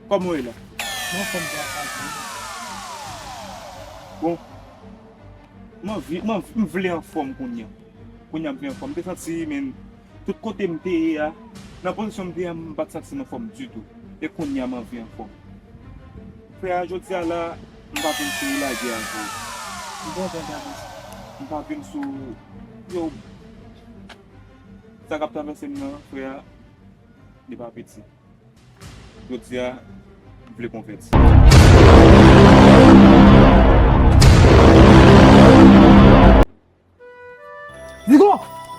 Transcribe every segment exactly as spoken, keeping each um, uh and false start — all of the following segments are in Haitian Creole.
Kòman w ye la? Mwen anfòm, papa. Bon, m anvi, m anvi, m vle anfòm kounye a. Kounye a m vle anfòm. M te santi, men, tout kote m te ye a, nan pozisyon m te ye a, m pa t santi m anfòm ditou. E kounye a m anvi anfòm. Frè a, jodi a la, m pa vin sou lagè avè w. M konprann sa, mesye. M pa vin sou, yo, sa k ap travèse m nan, frè a, li pa piti. Jodi a, m vle konvèti. Zigo!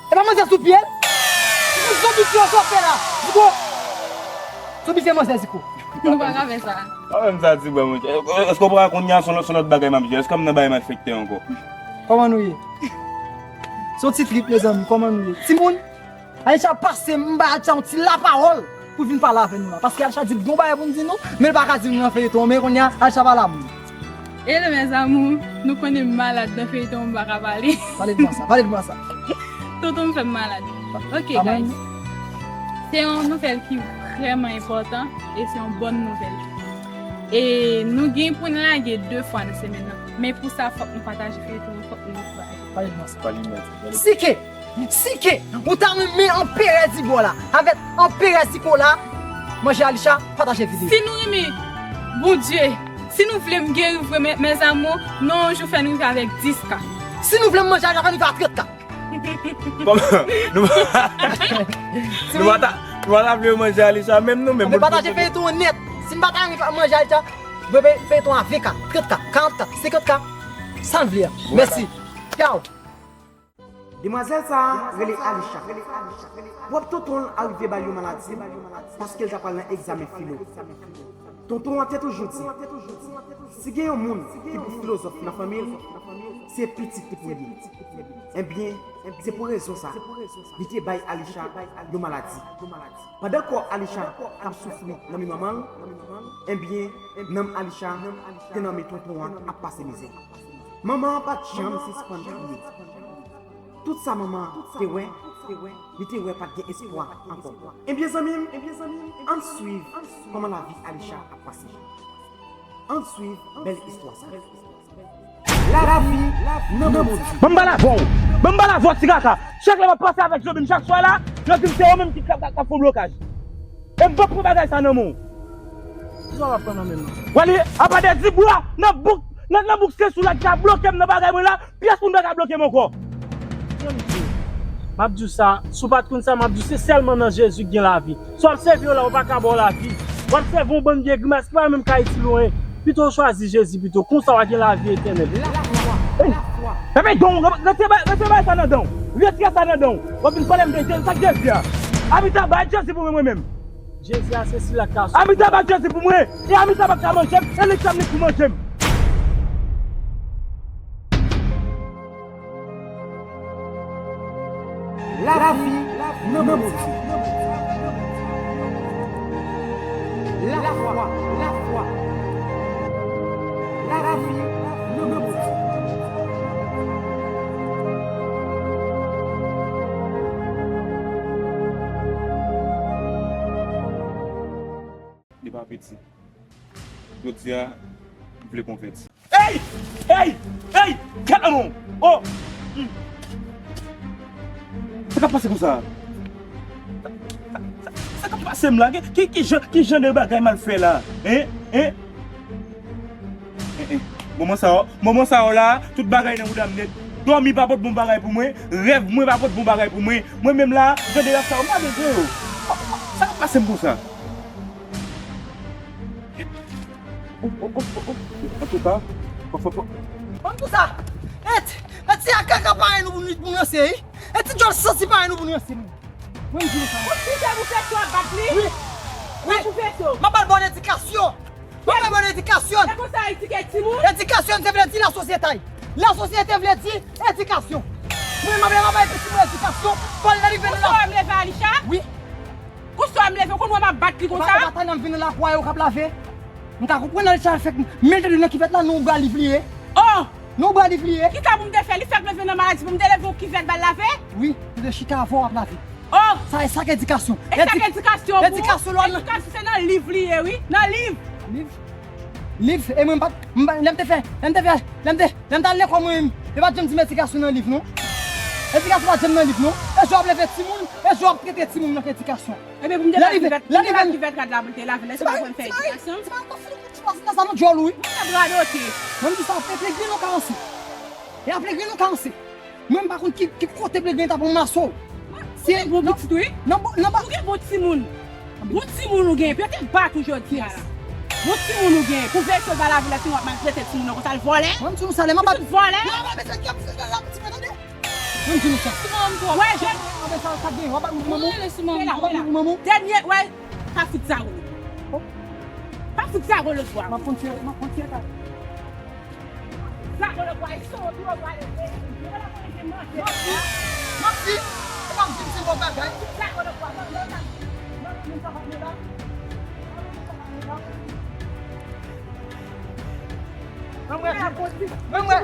E pa manzè sou pye l? Zigo, sou pye l, sa w fè la? Zigo! Sou pye manzè, Zigo. Nou pa ka fè sa. Pa menm sa, Zigo, monchè. Èske w pa kounye a se yon lòt, se yon lòt bagay m ap jwe? Èske m nan bagay malfektè ankò? Kòman nou ye? Se yon ti trip, mezanmi. Kòman nou ye? Timoun, Alisha pase m ba Alisha yon ti lapawòl pou vin pale avè nou la. Paske Alisha di l gen yon bagay pou m di nou, men l pa ka di nou nan feyton, men kounye a, Alisha pale a moun. Hello mes amours, nou konnen m malad nan feyton, m pa ka pale. Pale de mwen sa, pale de mwen sa. Tonton m fè m malad. Ok, guys. Se yon nouvèl ki vrèman enpòtan e se yon bòn nouvèl. E nou gen pou n lage de fwa nan semèn nan. Men pou sa, fòk nou pataje feyton an, fòk nou ankouraje. Pale de mwen sa. Pale de mwen sa. Sike! Sike, ou ta renmen anperè Zigo la avèk anperè Siko la manje Alisha, pataje videyo. Si nou renmen Bondye, si nou vle m geri vre, mes amours, nou yon jou fè n rive avèk dis K. Si nou vle m manje Alisha, fè n rive a trant K. Kòman? Nou, nou pa ta, nou pa ta vle manje Alisha menm nou menm. Anben pataje feyton an nèt. Si n pa ta renmen manje Alisha, feyton a ven K, trant K, karant K, senkant K. Sa n vle a. Mèsi. Ciao. Demwazèl sa a rele Alisha. Pwòp tonton l arive ba l yon maladi paske l ta pral nan egzamen filo. Tonton an te toujou di, si gen yon moun ki pi filozòf nan fanmi l, se pitit li pou l ye. Ebyen, se pou rezon sa, li te bay Alisha yon maladi. Pandan kò Alisha t ap soufri nan men manman l, ebyen, nanm Alisha te nan men tonton an ap pase mizè. Manman an pa t janm sispann kriye. Tout sa manman an te wè, li te wè pa t gen espwa ankò. Ebyen, zanmi m, ann swiv kòman lavi Alisha ap pase. Ann swiv bèl istwa sa. Lavi nan Bondye. Ban m pale avè w. Ban m pale avè w, ti kaka. Chak lè m ap pase avèk Jobim chak swa la, yo di m se ou menm ki k ap, k ap fè w blokaj. E m p ap pran bagay sa nan men w. Kisa w ap pran nan men m nan? W ale apa de dibwa nan bouk, nan, nan bouk se sou la ki ka bloke m nan bagay mwen la, pyès moun pa ka bloke m ankò. Tande, m ap di w sa, si w pa t konn sa, m ap di w, se sèlman nan Jezi k gen lavi. Sa w ap sèvi yo la, yo pa ka ba w lavi. W ap sèvi yon bann vye grimas ki pa menm ka itil ou anyen. Pito w chwazi Jezi pito, konsa w a gen lavi etènèl. Lafwa, lafwa. Epi don, rete bay, rete bay sa nan dan w. Retire sa nan dan w. W ap vin pale m de Jezi, sa k Jezi a? Anita bay Jezi pou mwen, mwen menm. Jezi a se sila k ka sove. Anita bay Jezi pou mwen. E Anita pa ka manje m, e li k fè m li pou manje m. Lavi nan Bondye. Lafwa, lafwa. Lavi nan Bondye. Li pa piti. Jodi a, m vle konvèti. Ey! Ey! Ey! Gad lanmò! Oh! Hmm. Sa k ap pase konsa? Sa, sa, sa, sa k ap pase m la? Ki, ki, ki jan, ki jan de bagay m al fè la? Hein? Hein? Hein, hein. Moman sa yo, moman sa yo la, tout bagay nan bouda m nèt. Dòmi pa pot bon bagay pou mwen, rèv mwen pa pot bon bagay pou mwen. Mwen menm la, jan de rèv sa yo, m pa bezwen yo. Sa k ap pase m konsa? Antouka, fò, fò, fò. Antouka, e ti, e ti a kaka parèy nou pou nou, pou nou ranse, wi. E ti djòl santi parèy nou pou nou ranse, menm. Mwen, m di nou sa. Ou ti fè pou fè to ap bat li? Wi. Wi. Pou fè to. M ap ba l bon edikasyon. M ap ba l bon edikasyon. E konsa, edike timoun? Edikasyon, se vle di lasosyete. Lasosyete vle di edikasyon. Mwen, m ap, m ap bay pitit mwen edikasyon. Fò l rive nan. Ou sou m leve Alisha? Wi. Kou swa m leve, ou konn wè m ap bat li konsa? Ou pa wè batay nan vin nan lakou a, yo k ap lave? M ka konprann nan lè sa fèk mete dlo nan kivèt la, non, ou bra li pliye. Oh! Non, ou bra li pliye. Kisa pou m te fè? Li fèk leve nan maladi pou m te leve yon kivèt ba l lave? Wi, li te chita avè w ap lave. Oh! Sa, sa k edikasyon. E sa k edikasyon pou ou? Edikasyon lwa nan. Edikasyon se nan liv li ye, wi. Nan liv. Liv? Liv? E mwen m pa t, m pa, lè m te fè, lè m te fè, lè m te, lè m t al lekòl mwen menm, yo pa t janm di m edikasyon nan liv, non. Edikasyon pa t janm nan liv, non. E jan w ap leve timoun, e jan w ap trete timoun nan k edikasyon. Ebyen, pou m te lave kivèt, pou m te lave kivèt rad la, pou l te lave, lè se mwen pou m fè edikasyon. Ti pa, ti pa, ti pa, ti pa, sa nou djòl ou, wi. Mwen t ap radote. Mwen m di sa, apre plegrin nou ka ranse. E apre plegrin nou ka ranse. Mwen m pa konn ki, ki kote plegrin ta pran maso. Si ou gen bon pitit, wi. Nan, nan, ou gen bon timoun. Bon timoun ou gen, pou yo te bat ou jodi a la. Bon timoun ou gen, pou veye sou ba lavi la, si w ap maltrete timoun nan konsa, l vòlè. Mwen m di nou sa, lè m ap bat. Pitit vòlè. Mwen m di nou sa. Wè, jèn. Anben sa, sa gen, w ap bat moun pou manman w. Rele sou manman w. W ap bat moun pou manman w. Dènye, wè, pa fout zago lòt bò. Pa fout zago lòt bò. M ap konn tire, m ap konn tire kay. Zago lòt bò, e son, pi w ap pale, e, yo la konnen se manje. M ap di, m ap di, m ap di, m se bon bagay. Zago lòt bò, non, non, non, non, non, non, non, non, non. Mwen, mwen, mwen, mwen.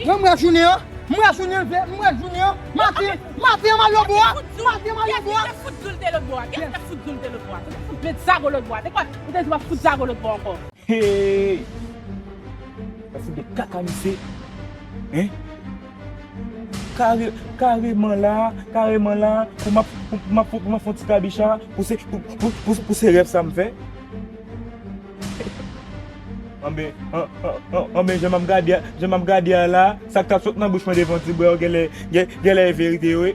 Mwen, mwen, jounen an. Mwen, jounen an, mwen, jounen an. Maten, maten, an mal yo bwa. Maten, an mal yo bwa. Kiyès ki te fout di w l te lòt bò a? Kiyès ki te fout di w l te lòt bò a? Se te fout met zago lòt bò a. Se kwa? Ou te di w ap fout zago lòt bò ankò. Hey! Sa fout de kaka misye. Hein? Kare, kareman la, kareman la, pou m ap, pou, pou m ap, pou m ap fè yon ti kabicha, pou se, pou, pou, pou, pou se rèv sa m fè. Anben, an, an, an, anben, jan m ap gade a, jan m ap gade a la, sa k ap sot nan bouch mwen devan ti bwa yo, genlè, gen, genlè e verite yo ye.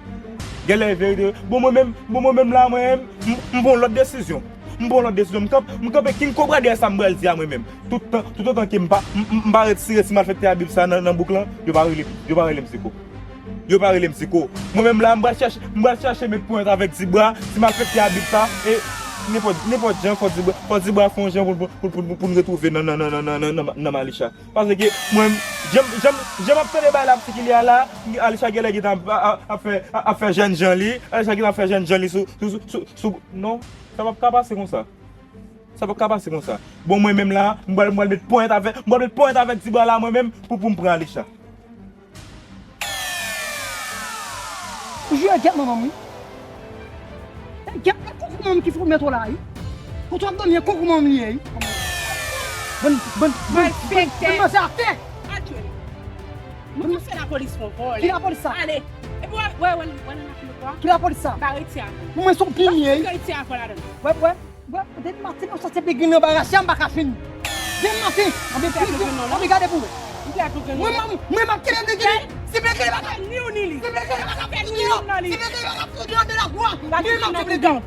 Genlè e verite yo. Bon, mwen menm, bon, mwen menm la, mwen menm, m, m pran yon lòt desizyon. M pran yon lòt desizyon. M kanp, m kanpe king kobra dèyè sa m pral di a mwen menm. Tout tan, toutotan ke m pa, m, m, m pa retire ti malfektè a Bib sa nan, nan bouk lan, yo pa rele, yo pa rele m Zeko. Yo pa rele m Zeko. Mwen menm la, m pral chèche, m pral chèche met pwent avèk Dibra, ti malfektè a Bib sa, e nenpòt, nenpòt jan, fò Dibra, fò Dibra fè yon jan pou, pou, pou, pou, pou n retwouve nan, nan, nan Malicha. Paske mwen, jan, jan, jan m ap tande bagay la ap sikile a la, Alisha genlè gentan ap, ap, ap fè, ap fè jènjan li, Alisha gentan ap fè jènjan li sou, sou, sou, sou, sou, non, sa p ap ka pase konsa. Sa p ap ka pase konsa. Bon, mwen menm la, m pral, m pral met ponyèt avèk, m pral met ponyèt avèk Dibra la, mwen menm, pou, pou m pran Alisha. Ou jwe gèt manman m, wi. E gèt, e koukou manman m ki fout met w la, wi. Kote w ap dòmi, e koukou manman m li ye, wi. Bann, bann, bann, bann, bann manzè atè. Mwen pa fè lapolis fè w vòlè. Ki lapolis sa? Ale. Epi wè, wè, wè, wè nan lakou lòt bò a. Ki lapolis sa? M pa retire avè w. Mwen se yon pimye, wi. M pa retire avè w ladan. Wè, wè. Bon, depi maten, ou soti pigrin nan baraj la, m pa ka fini. Depi maten, anben pigrin, anben gade pou wè. Mwen, mwen, mwen, m ap kenbe pigrin. Si pigrin pa ka, ni ou ni li. Si pigrin pa ka fout deyò, si pigrin pa ka fout deyò de la vwa, mwen, m ap kenbe pigrin.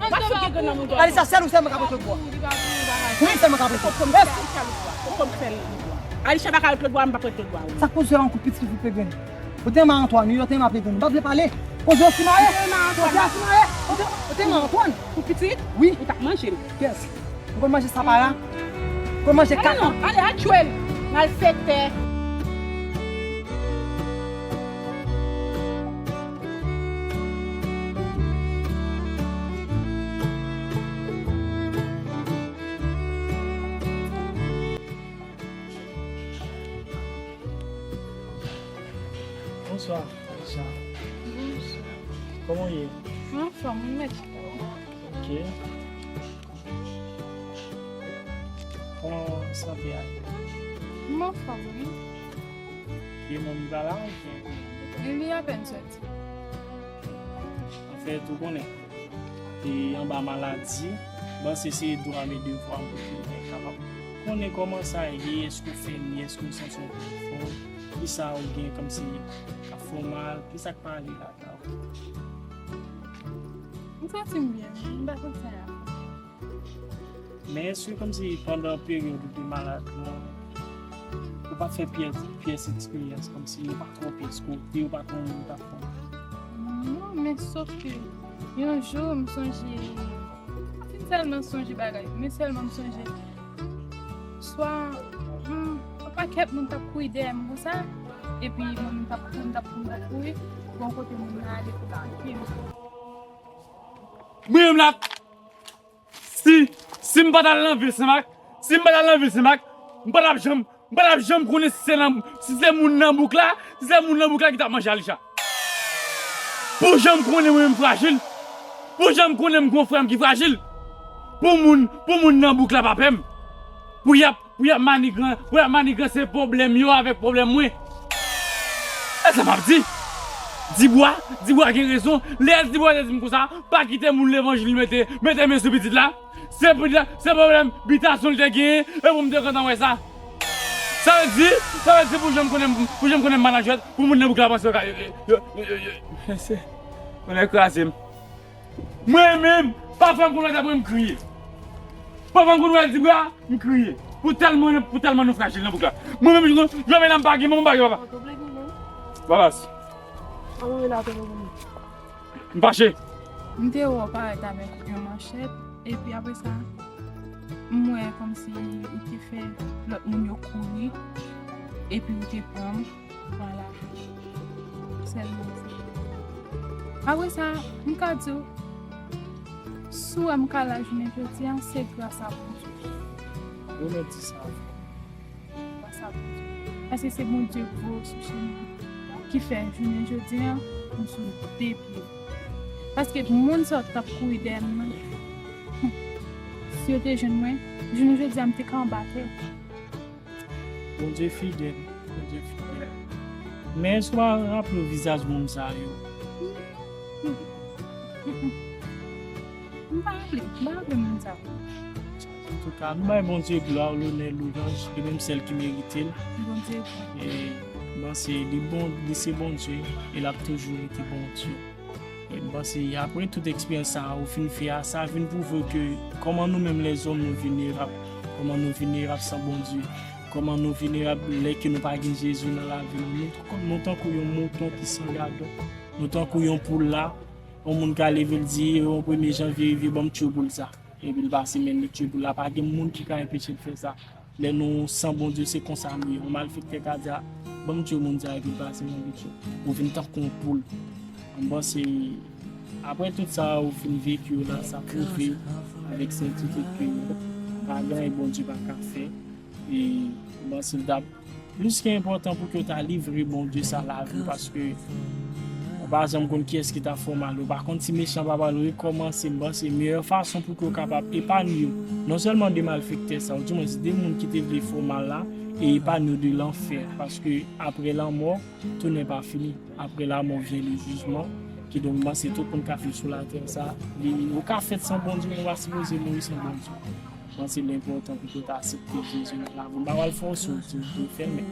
Gade sa, sèl ou sèlman ka pote lòt bò. Wi, sèlman ka pote. Alisha pa ka ret lòt bò, m p ap ret lòt bò. Sa k poze yon kout pitit ou fout pigrin? Ou te renmen Antoine, wi, ou te renmen ap pigrin. Ou pa vle pale. Koze w simaye. Koze w simaye. Ou te, ou te renmen Antoine. Pou pitit? Wi. Ou t ap manje l. Kiyès? Ou konn manje sapara? Ou konn manje kaka? Ale non, ale, al jwe l. Malfektè. Bonswa, Alisha. Bonswa. Kòman w ye? Mwen anfòm, wi, mèt. Ok. Kòman sante a ye? Mwen anfòm, wi. E manmi pa la, oubyen? Li apèn sòti. Anfèt, ou konnen, e anba maladi, m panse se dwa m e devwa m pou ke mwen kapab konnen kòman sa ye, èske w fè byen, èske w santi w anfòm, kisa ou gen kòmsi k ap fè w mal, kisa k pa ale lakay ou? M santi m byen, m pa santi anyen. Men èske kòmsi pandan peryòd ou te malad lan, ou pa t fè pyès, pyès eksperyans kòmsi yo pa twonpe, èske w te, yo pa twonpe, yo ta twonpe? Non, men sòf ke yon jou m sonje, m pa fin tèlman sonje bagay, men sèlman m sonje swa, hmm, yon pakèt moun t ap kouri dèyè m konsa, epi mwen menm m t ap kouri, m t ap kouri, m t ap kouri, gon kote moun nan ale pou l pike m. Mwen menm la, Si, si m pa t al nan vil Senmak, si m pa t al nan vil Senmak, m pa t ap janm, m pa t ap janm konnen si se nan, si se moun nan bouk la, si se moun nan bouk la ki t ap manje Alisha. Pou jan m konnen mwen menm frajil. Pou jan m konnen m gon frè m ki frajil. Pou moun, pou moun nan bouk la pa pè m. Pou y ap, pou y ap manigan, pou y ap maniganse pwoblèm yo avèk pwoblèm mwen. E sa m ap di? Dibwa, Dibwa gen rezon. Lè Dibwa te di m konsa, pa kite moun levanjil mete, mete men sou pitit la. Se pou, se pwoblèm bitasyon l te genyen, e pou m te kontan wè sa. Sa vle di, sa vle di pou jan m konnen, pou jan m konnen m malanjwèt, pou moun nan bouk la panse yo ka, yo, yo, yo, yo, yo, se, konnen kraze m. Mwen menm, pafwa m konn wè dapre m kriye. Pafwa m konn wè Dibwa, m kriye. Pou tèlman, pou tèlman nou frajil nan bouk la. Mwen menm, jwenn, jwenn menm pa gen manman, pa gen papa. Babas. M fache. M te wè w parèt avèk yon manchèt, epi apre sa, m wè kòmsi ou te fè lòt moun yo kouri, epi ou te pran m, vwala. Sèlman sa. Apre sa, m ka di w, si w wè m ka la jounen jodi a, se gras a Bondye. Ou mèt di sa. Gras a Bondye. Paske se Bondye k voye w sou chemen an, ki fè jounen jodi a, m sou de pye. Paske moun sa yo t ap kouri dèyè m nan, hmm, si yo te jwenn mwen, jounen jodi a, m te ka anba tè. Bondye fidèl, Bondye fidèl. Men èske w pa raple w vizaj moun sa yo? M pa raple, m pa raple moun sa yo. Antouka, nou bay Bondye glwa, lonè, louwanj, li menm sèl ki merite l. Bondye bon. E, bon, se li bon, li se Bondye, e l ap toujou rete Bondye. E m panse, apre tout eksperyans sa a ou fin fè a, sa vin pwouve ke kòman nou menm lèzòm nou vinerab, kòman nou vinerab san Bondye, kòman nou vinerab lè ke nou pa gen Jezi nan lavi nou. Nou, nou tankou yon mouton ki san gadon, nou tankou yon poul la, yon moun ka leve l di, yon premye janvye rive, ban m tchwe poul sa. Epi l pase men l tchwe poul la. Pa gen moun ki ka enpeche l fè sa. Lè nou san Bondye, se konsa nou ye. Yon malfektè ka di, a, ban m tchwe moun sa, epi l pase men l tchwe. Ou vin tankou yon poul. M panse, apre tout sa ou fin veki yo la, sa pwouve avèk sètitid ke pa gen anyen Bondye pa ka fè. E m panse l t ap plis ke enpòtan pou ke w ta livre Bondye sa lavi w, paske ou pa janm konn kiyès ki ta fè w mal. Ou pa konn si mechan pa pral rekòmanse. M panse meyè fason pou ke w kapab epanye w, non sèlman de malfektè sa yo, dimwens de moun ki te vle fè w mal la, e epanye w de lanfè, paske apre lanmò, tounen pa fini. Apre lanmò vyen le jijman. Kidonk, m panse tout moun k ap viv sou latè sa, li, ou ka fèt san Bondye, men ou pa sipoze mouri san Bondye. M panse l enpòtan pou ke w ta aksepte Jezi nan lavi w. M pa pral fòse w di w dwe fè, men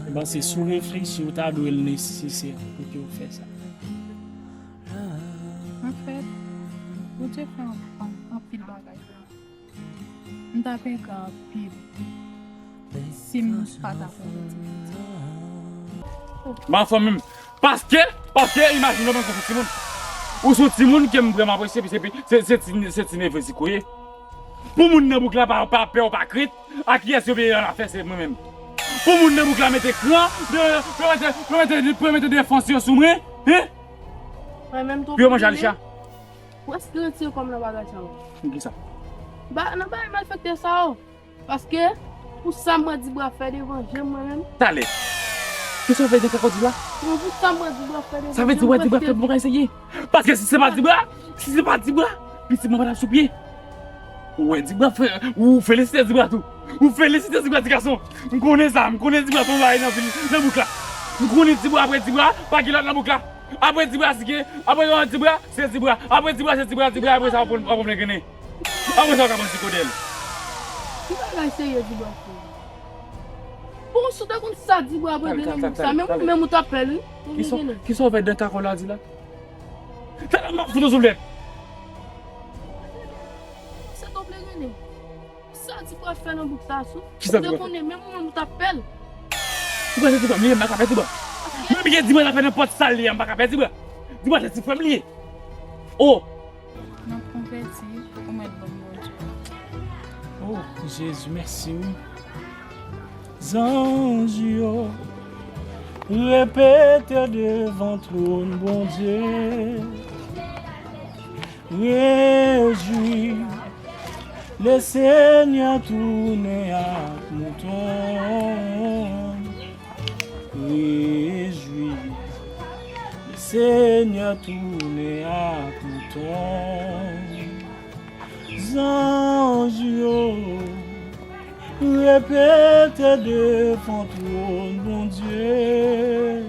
m panse si w reflechi, ou ta dwe l nesesè pou ke w fè sa. Anfèt, Bondye fè an-, an-, anpil bagay pou mwen. M t ap engra anpil si m pa ta fè yon ti piti. Mafòm menm. Paske, paske, imajine w menm konsa timoun. Ou se yon timoun ke m vrèman apresye, epi se, epi se, se ti, se ti neve zik ou ye. Pou moun nan bouk la pa, pa pè w, pa krent, a kiyès yo veye nan afè, se mwen menm. Pou moun nan bouk la mete kran, yo, yo mete, yo mete, yo mete defans yo sou mwen, hein? Pou yo manje alichat. Ou èske retire kò m nan bagay sa yo? Pou kisa? Ba, nan bagay malfektè sa yo. Paske, pou sa mwen di bra fè devan je m mwen menm. Talè. Kisa w fè de kaka w di la? Non, pou sa mwen di bra fè devan je m. Sa vle di w di bra fè bon bagay serye. Paske si se pa di bra, si se pa di bra, pitit mwen pa t ap sou pye. Ou wè di bra fè, ou felisite di bra tou. Ou felisite di bra ti gason. M konnen sa, m konnen di bra fè yon bagay nan vil, nan bouk la. M konnen di bra apre di bra, pa gen lòt nan bouk la. Apre di bra, si gen, apre yon di bra, se di bra. Apre di bra, se di bra, di bra, apre sa, w ap, w ap plen grennen. Apre sa, w ka pran ti kodèl. Ki bagay serye di bwa fè? Bon, si w te konn sa di bwa apre grennen moun sa, menm ou menm ou t ap pè l, wi. Kisa, kisa w fè dan kakò la di la? Tèlman m ap fout w souflèt. Se tonbe grennen. Sa di bwa fè nan bouk sa sou. Kisa di bwa fè? Ou te konnen menm ou menm ou t ap pè l. Di bwa se di bwa, m ye, m pa ka pè di bwa. Menm ye di bwa ta fè nenpòt sa l ye, m pa ka pè di bwa. Di bwa se ti frè m li ye. Oh! Nan konvèti, ou mèt ban m Bondye. Oh, Jezi, mèsi wi. Zanj yo repete devan twòn Bondye. Rejwi, Lesenyè tounen ak mouton. Rejwi, Senyè tounen ak mouton. Zanj yo repete devan twòn Bondye.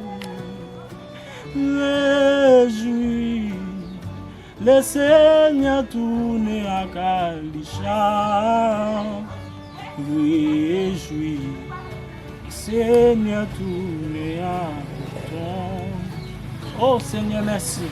Rejwi, Lesenyè tounen ak Alisha. Rejwi, Senyè tounen ak mouton. O Senyè, mèsi.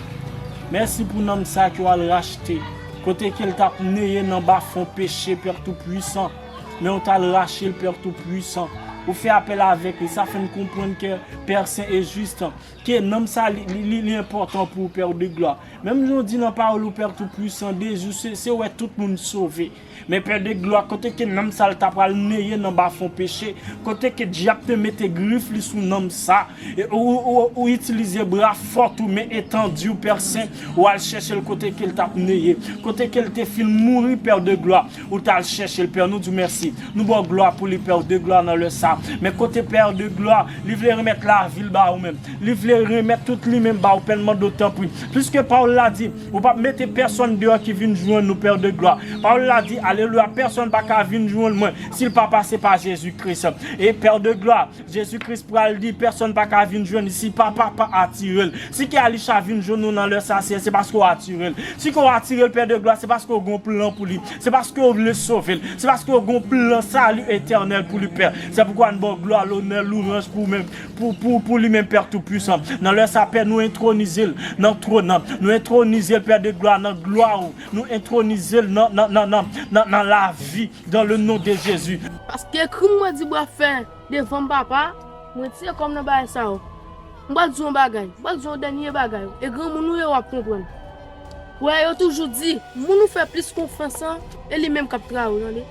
Mèsi pou nanm sa ke w al rachte. Kote ke l t ap neye nan bafon peche, Pè Toupwisan. Men w t al rache l, Pè Toupwisan. Ou fè apèl avèk li. Sa fè n konprann ke Pè Sen e Jis, ke nanm sa, li, li, li, li enpòtan pou w, Pè de glwa. Menm jan w di nan pawòl ou, Pè Toupwisan, de jou, se, se wè tout moun sove. Men Pè de glwa, kote ke nanm sa l ta pral neye nan bafon peche, kote ke dyab te mete grif li sou nanm sa, e ou, ou, ou, ou itilize bra fòt ou, men etandi w, Pè Sen, ou al chèche l kote ke l t ap neye, kote ke l te fin mouri, Pè de glwa, ou t al chèche l, Pè, nou di w mèsi. Nou ba w glwa pou li, Pè de glwa, nan lè sa. Men kote Pè de glwa, li vle remèt lavi l ba ou menm. Li vle remèt tout li menm ba ou, Pè, n mande w tanpri. Piske pawòl la di, ou p ap mete pèsonn deyò ki vin jwenn nou, Pè de glwa. Pawòl la di, alelouya, pèsonn pa ka vin jwenn mwen si l pa pase pa Jezi Kris. E Pè de glwa, Jezi Kris pral di, pèsonn pa ka vin jwenn li si pa Papa atire l. Si ke Alisha vin jwenn ou nan lè sa, se, se paske w atire l. Si ke w atire l, Pè de glwa, se paske w gen yon plan pou li. Se paske w vle sove l. Se paske w gen yon plan sali etènèl pou li, Pè. Se poukwa n ba w glwa, lonè, louwanj pou menm, pou, pou, pou li menm, Pè Toupwisan. Nan lè sa, Pè, nou entwonize l nan twòn nan. Nou entwonize l, Pè de glwa, nan glwa ou. Nou entwonize l nan, nan, nan, nan, nan, nan lavi, dans le nom de Jésus. Paske ekri m mwen di bwa fè devan m, Papa, m retire kò m nan bagay sa yo. M pral di yon bagay, m pral di yon dènye bagay. E granmoun ou ye, w ap konprann. Wè, yo toujou di, moun ou fè plis konfyans lan, e li menm k ap trayi w, tande.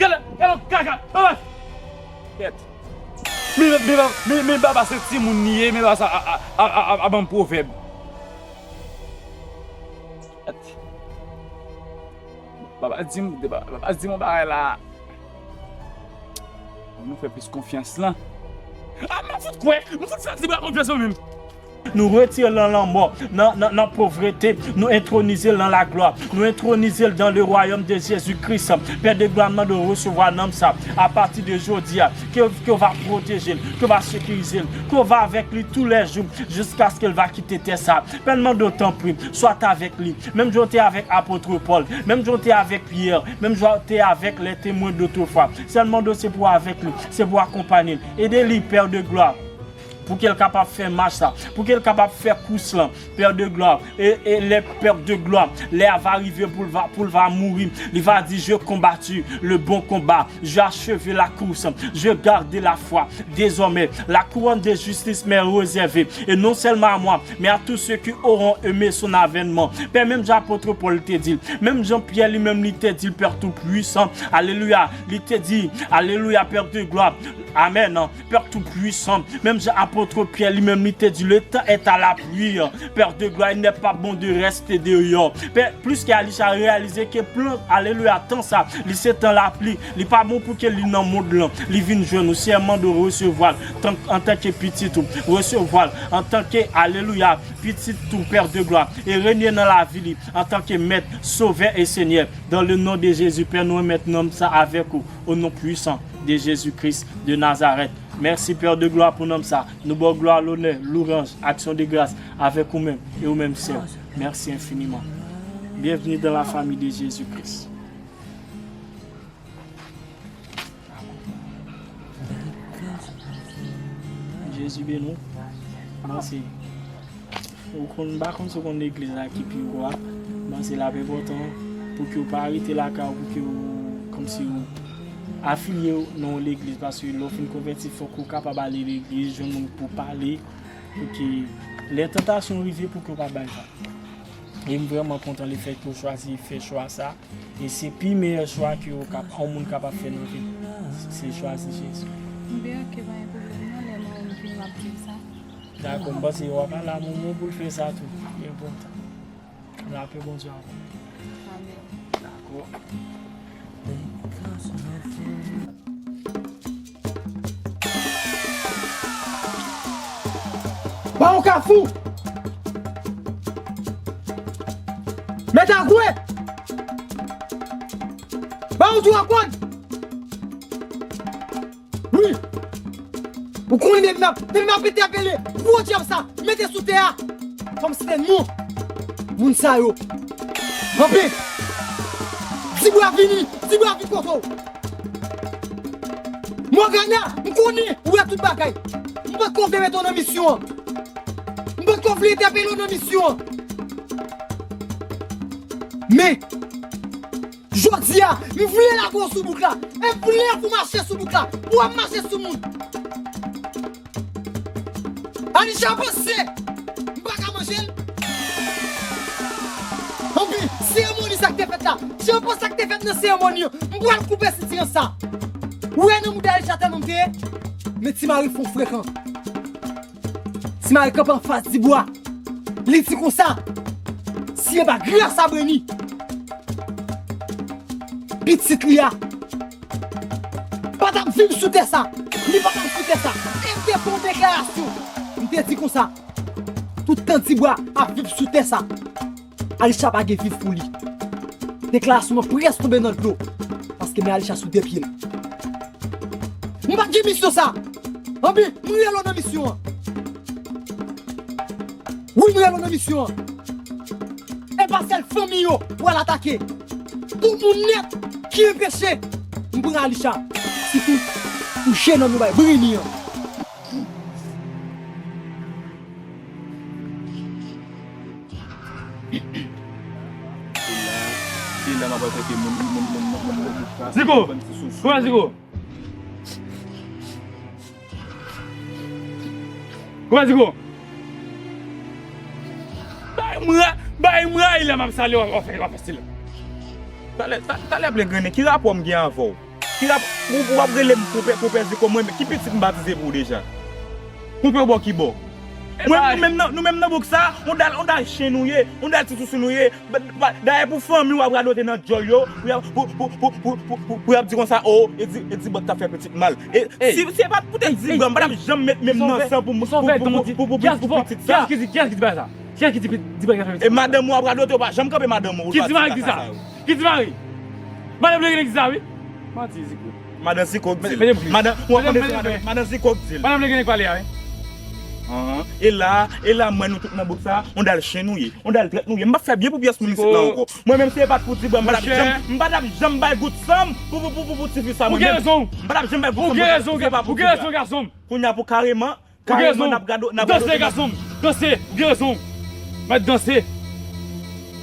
Gade, gade, kaka, papa. Kèt. Men, men, men, men, men papa se timoun li ye, men papa sa a, a, a, a, a ban m pwovèb. Kèt. Papa di m, papa di m yon bagay la. Nou fè plis konfyans lan. A, m fout kwè, m fout fè ti bra konfyans mwen menm. Nou retire l nan lanmò, nan, nan, nan povrete, nou entwonize l nan laglwa, nou entwonize l dans le royaume de Jésus Christ. Pè de glwa, m mande w resevwa nanm sa, apati de jodi a, ke, ke w va pwoteje l, ke w va sekirize l, ke w va avèk li tou lè jou, jiskaske l va kite tè sa. Pè, m mande w tanpri, swa t avèk li, menm jan w te avèk apot Pòl, menm jan w te avèk Pyè, menm jan w te avèk les témoins d'autrefois. Sèl mande w se pou w avèk li, se pou w akonpanye l. Ede li, Pè de glwa. Pou ke l kapab fè mach la, pou ke l kapab fè kous lan, Pè de glwa, e, e lè Pè de glwa, lè a va rive pou l va, pou l va mouri, li va di, j'ai combattu le bon combat, j'ai achevé la course, j'ai gardé la foi. Désormais, la couronne de justice m'est réservée, et non seulement à moi, mais à tous ceux qui auront aimé son avènement. Pè, menm jan apot Pòl te di l, menm jan Pyè li menm li te di l, Pè Toupwisan, alelouya, li te di, alelouya, Pè de glwa, amèn. Pè Toupwisan, menm jan apot Pyè li menm li te di, le temps est à la pluie. Pè de glwa, il n'est pas bon de rester dehors. Pè, plis ke Alisha reyalize ke plan, alelouya, tan sa, li se tan lapli, li pa bon pou ke li nan mond lan, li vin jwenn ou. Sèlman de resevwa l tan, antanke pitit ou, resevwa l antanke, alelouya, pitit ou, Pè de glwa, e renye nan lavi li antanke Mèt, Sovè e Senyè. Dans le nom de Jésus, Pè, nou remèt nanm sa avèk ou, au nom puissant de Jésus-Christ de Nazareth. Mèsi, Pè de glwa, pou nanm sa. Nou ba w glwa, lonè, louwanj, aksyon de gras avèk ou menm e ou menm sèl. Mèsi enfiniman. Bienvenue dans la famille de Jésus-Christ. Jezi beni w. Mèsi. Ou konn, m pa konn si w konn legliz la ki pi wo a. Bon, se l ap enpòtan pou ke w pa rete lakay ou, pou ke w, kòmsi w afilye w nan yon legliz, paske lè w fin konvèti, fòk ou kapab ale legliz, jwenn moun pou pale, pou ke lè tantasyon rive, pou ke w pa bay sa. E m vrèman kontan lefètke w chwazi fè chwa sa. E se pi meyè chwa ke w kap-, yon moun kapab fè nan vi l. Se chwazi Jezi. Enben, oke, pa gen pwoblèm non, lè mwen menm vin, m ap viv sa. Dakò, m panse w ap al a moun pou l fè sa tou. Li enpòtan. Lapè Bondye avè w. Amèn. Dakò. Pa yon kafou. Mèt a gwe. Ba yon twa kòd. Wi. Ou konnen depi m ap, depi m ap entèpele gwo dyab sa, mete sou tè a. Fò m site non moun sa yo. Kanpe. Tibwa vini, Tibwa vin kote w. Mògana, m konnen ou wè tout bagay. M pa t konn vle mete w nan misyon an. M pa t konn vle entèpele w nan misyon an. Men, jodi a, m vle lage w sou bouk la. E m vle pou w mache sou bouk la. Pou w ap mache sou moun. Alisha panse m pa ka manje l. Anpi, seremoni sa k te fèt la. Jan w panse sa k te fèt nan seremoni an. M pral koupe sitirans sa. Ou wè nan mouda Alisha tèlman m te ye. Men Ti Mari fon frekan. Ti Mari kanpe anfas Tibwa. Li di konsa, si e pa gras a Breni, pitit li a pa t ap viv sou tè sa. Li pa t ap sou tè sa. E m te fè yon deklarasyon. M te di konsa, tout tan Tibwa ap viv sou tè sa, Alisha pa gen viv pou li. Deklarasyon an prèske tonbe nan dlo. Paske men Alisha sou de pye l. M pa t gen misyon sa. Anpi, m rele w nan misyon an. Wi, m rele w nan misyon an. E pa sèl fanmi yo pou al atake. Tout moun nèt ki enpeche m pran Alisha. Sitou, touche nan nou bay Breni an. E la, e la, m ap wè kote moun, moun, moun, moun, moun, moun, moun, moun, Ziko! Kouman Ziko? Kouman Ziko? Bay mwen, bay mwen, e la m ap salye w, w ap fè, w ap fè silans. Talè, ta-, talè plen grennen, ki rapò m gen avè w? Ki rap-, ou, ou ap rele m konpè, konpè Ziko, mwen, ki pitit m batize pou ou deja? Konpè bò ki bò? Mwen, nou menm nan, nou menm nan bouk sa, on dal, on dal chen nou ye, on dal ti sousou nou ye. Ba, ba, dayè pou fanmi w ap radote nan djòl yo, pou y ap, pou, pou y ap di konsa, o, e di, e di bòt ta fè pitit mal. E si, si e pa t poutèt Dibwa, m pa t ap janm met men m nan san pou, pou, pou, pou, pou, pou, pou pitit sa. Kiyès ki di, kiyès ki di bagay sa? Kiyès ki di, di bagay sa? E madanm ou ap radote, ou pa janm kanpe madanm ou, ou pa di kaka sa yo. Ki Ti Mari? Madanm Legrene ki di sa, wi. Manti, Ziko. Madan Ziko k di l. Madan, w ap tande se madan, madan Ziko k di l. Madanm Legrene k pale a, wi. Anhan. E la, e la, mwen nou tout nan bouk sa, on dal chen nou ye, on dal trèt nou ye. M p ap fè byen pou pyès moun isit la ankò. Mwen menm si e pa t pou Dibwa, m pa t ap janm, m pa t ap janm bay gout san m pou, pou, pou, pou, pou tifi sa, mwen menm. Ou gen rezon. M pa t ap janm bay gout san m pou, si se pa pou Dibwa. Ou gen rezon, gason m. Kounye a pou kareman, Ou gen rezon. N ap gade, n ap gade. Danse, gason m. Danse. Ou gen rezon. Mèt danse.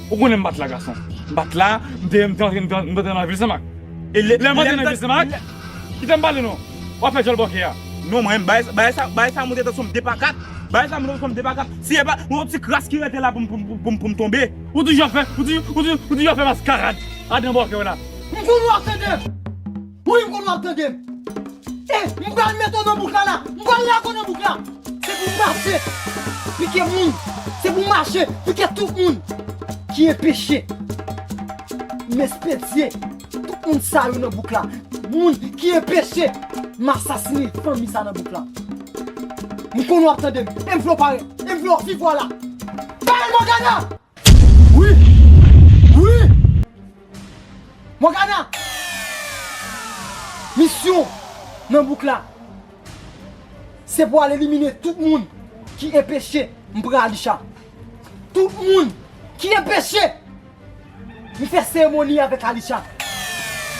Ou konnen m pa t la, gason. M pa t la, m te, m te antre, m te, m te antre nan vil Senmak. E lè, lè m antre nan vil Senmak, kite m pale non. W ap fè djòl bòkè a. Non, mwen, bagay, bagay sa, bagay sa monte tankou m de pa kat. Bagay sa monte tankou m de pa kat. Si e pa yon ti kras ki rete la pou m, pou m, pou m, pou m tonbe. Ou toujou ap fè, ou toujou, ou toujou, ou toujou ap fè maskarad adan bòkè w la. M konnen w ap tande m. Wi, m konnen w ap tande m. E, m pral mete w nan bouk la la. M pral lage w nan bouk la. Se pou w mache, pike moun. Se pou w mache, pike tout moun ki enpeche m espedye tout moun sa yo nan bouk la. Moun ki enpeche m asasinen fanmi sa nan bouk la. M konnen w ap tande m. E m vle w parèt. E m vle w viv la. Parèt, Mògana! Wi! Wi! Mògana! Misyon nan bouk la, se pou al elimine tout moun ki enpeche m pran Alisha. Tout moun ki enpeche m fè seremoni avèk Alisha.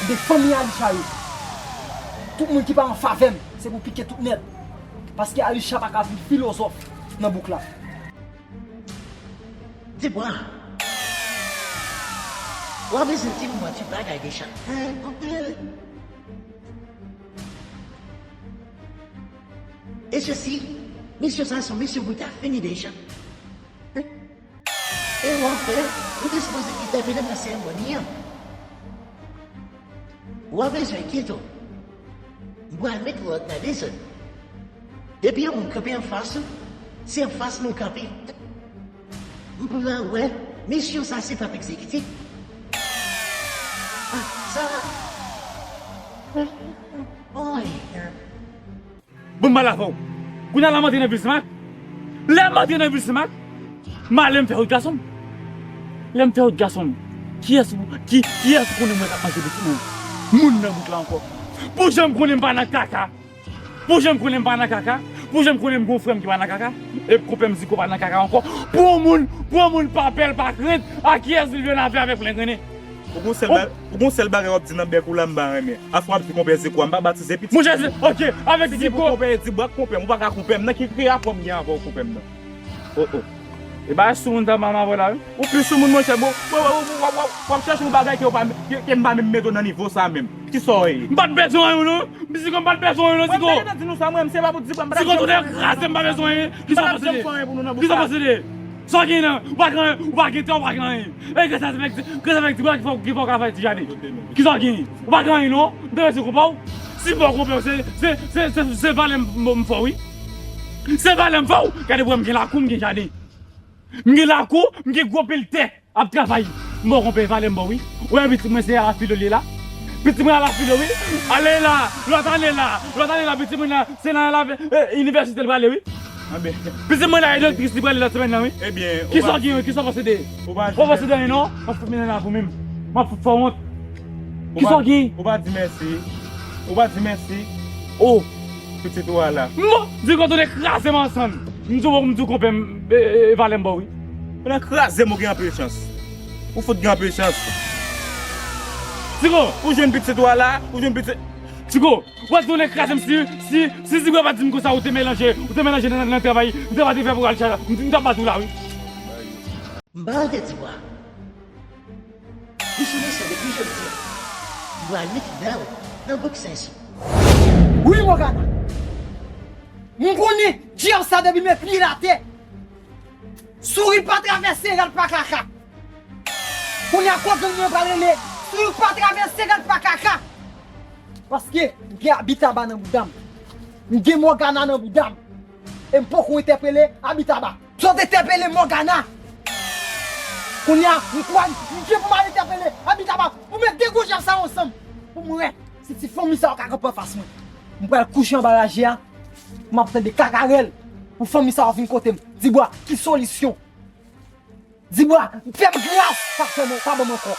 De fanmi Alisha yo. Tout moun ki pa an favè m, se pou pike tout nèt. Paske Alisha pa ka vin filozòf nan bouk la. Dibwa, w ap bezwen di m yon ti bagay deja. E sesi, misyon sa se yon misyon pou ta fini deja. E w ap fè, ou te sipoze entèveni nan seremoni an. W ap bezwen kite w. M pral mete w nan dezòd. Depi yon moun kanpe anfas ou, se anfas nou kanpe. M pral wè misyon sa si l p ap egzekite. Ah, sa. Oy. Bon, m pale avè w. Kounye a la m antre nan vil Senmak. Lè m antre nan vil Senmak, m ale m fè wout gason m. Lè m fè wout gason m, kiyès, ki, kiyès ou konnen mwen k ap manje pitit mwen? Moun nan bouk la ankò. Pou jan m konnen m pa nan kaka. Pou jan m konnen m pa nan kaka. Pou jan m konnen m gon frè m ki pa nan kaka. E konpè m Ziko pa nan kaka ankò. Pou yon moun, pou yon moun pa pè l pa krent, a kiyès li vle n ap fè avèk plen grennen? Ou gon sèl ba-, ou gon sèl bagay w ap di nan bèk ou la m pa renmen. Afè w ap di konpè Ziko a, m pa batize pitit. Monchè, se, ok, avèk Ziko. Konpè, di bwa konpè m, ou pa ka konpè m nan. Ki, ki rapò m gen avè w konpè m nan? Oh, oh. E bagay soumoun sa m avè w la, wi. Ou pi soumoun, monchè, bon. W ap chèche yon bagay ke w pa, ke, ke m pa menm mete w nan nivo sa menm. Kisa w ye? M pa t bezwen anyen, non. Ziko, m pa t bezwen anyen, non, Ziko. Mwen pa di nou sa, mwen, se pa pou di, mwen pa t ap janm fè anyen pou nou nan bouk sa. Ziko, tande kraze m pa bezwen anyen. Kisa w posede? Kisa w posede? Sa w gen nan? Ou pa gen, ou pa gen tè, ou pa gen anyen. E grasa avèk, grasa avèk ti bwa ki fè, ki fè w ka fè ti jaden. Kisa w gen? Ou pa gen anyen, non? M te rete konpa w. Si fò konpè w, se, se, se, se, se valè m, m, m fè w, wi. Se valè m fè w. Gade pou wè m gen lakou, m gen jaden. M gen lakou, m gen gwo pil tè. Ap travay. M ba w konpè valè m ba w, wi. Ou wè pitit mwen se a la filo li ye la. Pitit mwen a la filo, wi. Ale la, lòt ane la, lòt ane la, pitit mwen la, se nan la, eh, inivèsite l prale, wi. Anben. Pitit mwen la, e doktris li prale lòt semèn nan, wi. Ebyen, kisa w gen, kisa w posede? Ou pa posede anyen, non? W ap fout mennaj la pou menm. M ap fout fè w wont. Kisa w gen? Ou pa di mèsi. Ou pa di mèsi. Oh. Pitit ou a la. Mò! Di kote w te kraze m ansanm. M di w, m di w konpè m, e, e, e, valè m ba w, wi. Ou nan kraze m, ou gen anpil chans. Ou fout gen anpil chans. Tiko! Ou jwenn pitit ou a la, ou jwenn pitit. Tiko! Ou wè tou nan kraze m si, si, si Zibwa pa t di m konsa, ou te melanje, ou te melanje nan, nan travay, ou te pa te fè pou al chache, m, m t ap bat ou la, wi. M pa antre Zibwa. Li sou leson depi jodi a. M pral mete dlo nan bouk Sensi. Wi, Mògana. M konnen dyab sa depi m met pye l atè. Souri pa travèse, rad pa kaka. Kounye a, kòk gang nan pral rele, souri pa travèse, rad pa kaka. Paske m gen Abitaba nan bouda m. M gen Mògana nan bouda m. E m poko entèpele Abitaba. Zòt entèpele Mògana. Kounye a, m kwè m gen pou m al entèpele Abitaba pou met de gwo dyab sa yo ansanm. Pou m wè si ti fanmi sa yo ka kanpe anfas mwen. M pral kouche anba raje a. M ap tande kakarèl pou fanmi sa yo vin kote m. Dibwa, ki solisyon? Dibwa, fè m gras, pa fè m, pa ban m ankò.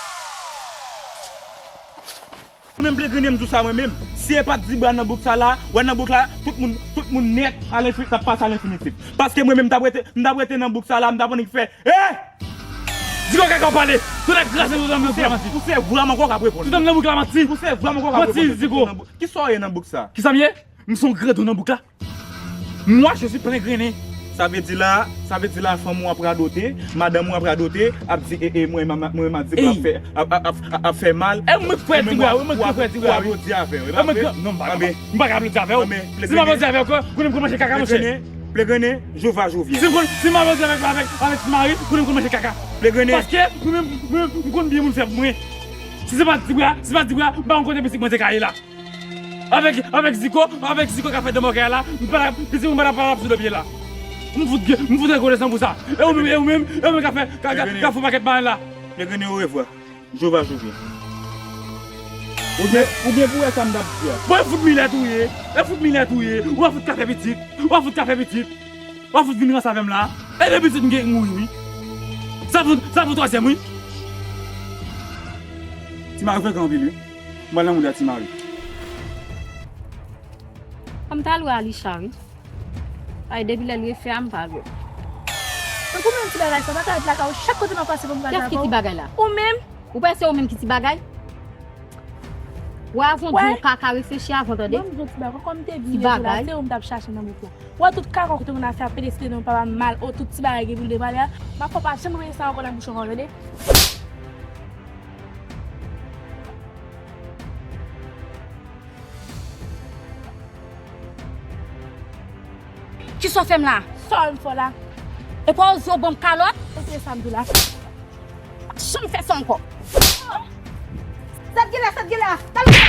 Mwen menm Plegrennen m di w sa mwen menm. Si e pa t Dibwa nan bouk sa la, wè nan bouk la, tout moun, tout moun nèt a lenfi-, t ap pase a lenfinitif. Paske mwen menm m t ap rete, m t ap rete nan bouk sa la, m t ap annik fè, eh! Dibwa kaka w pale, tou nèg kraze nou nan bouk la manti. Ou se vrèman kò k ap reponn. Tout nan bouk la manti. Ou se vrèman kò k ap reponn. Manti, Dibwa. Kisa w ye nan bouk sa? Kisa m ye? M se yon grandon nan bouk la. Moi, je suis Plegrennen. Sa vle di la, sa vle di la, fanm ou ap radote, madanm ou ap radote, ap di, e, e, mwen, mwen, mwen, mwen, Dibwa ap fè, ap, ap, ap, ap fè mal. E mwen k fè Dibwa, e mwen k fè Dibwa, wi. Ou aplodi avè l, wi. E mwen k, non, m pa ka, m pa ka aplodi avè w. Si m aplodi avè w, konnen m konn manje kaka, monchè. Plegrennen, Plegrennen, Jova Jovyen. Si m konn, si m aplodi avèk, avèk, avèk Ti Mari, konnen m konn manje kaka. Plegrennen. Paske, mwen menm, mwen menm, m konn byen moun fè pou mwen. Si se pa t Dibwa, si se pa t Dibwa, m pa konn kote pitit mwen te ka ye la. Avèk, avèk Ziko, avèk Ziko k ap fè danmòkè a la, m pa t ap, pitit mwen pa t ap, pa t ap sou do pye la. M fout, m fout rekonesan pou sa. E ou menm, e ou menm, e ou menm k ap fè, k ap, k ap, k ap fè pakèt bagay la. Plegrennen, orevwa. Jova Jovyen. Ou gen, ou gen pou wè sa m t ap di a. Bon, e fout milèt ou ye, e fout milèt ou ye, ou pa fout ka fè pitit, ou pa fout ka fè pitit. W ap fout vin ranse avè m la. E de pitit m gen mouri wi. Sa pou, sa pou twazyèm wi. Ti Mari frekan anpil wi. M pral nan mouda Ti Mari. Fò m t al wè Alisha wi. Ay, depi lè l refè a, m pa al wè l. Tankou menm ti bagay sa, m pa ka ret lakay ou chak kote m ap pase pou m pral travay. Kiyès ki ti bagay la? Ou menm? Ou panse ou menm ki ti bagay? Wè, avan w di yon kaka, reflechi avan, tande? Mwen m di yon ti bagay, kòm m te di w la, se ou m t ap chache nan bouk la. Wè tout kaka w te konn ap fè ap pede site non papa m mal, o tout ti bagay gen pou l depale a, m ap fè w pa janm rele sa ankò nan bouch ou ankò, tande? Kisa w fè m la? Sa w fè m la? E pa w oze w ban m kalòt? Oke, sa m di w la. Pa janm fè sa ankò. Sa t gen la, sa t gen la? Talè.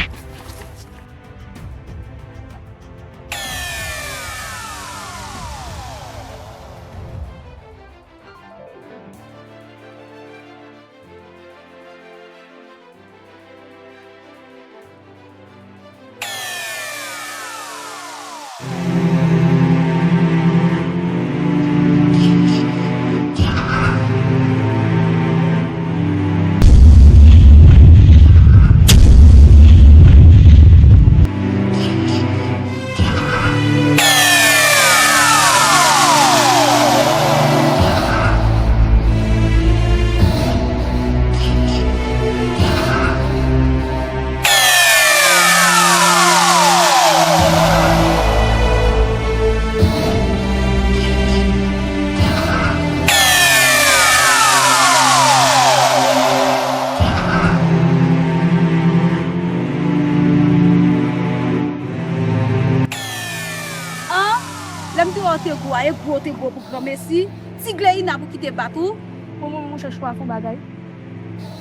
Gwo a, e gwo te gwo pou granmesi, ti gleyina pou kite bat ou. Bon, bon, monchè, chwa fè yon bagay.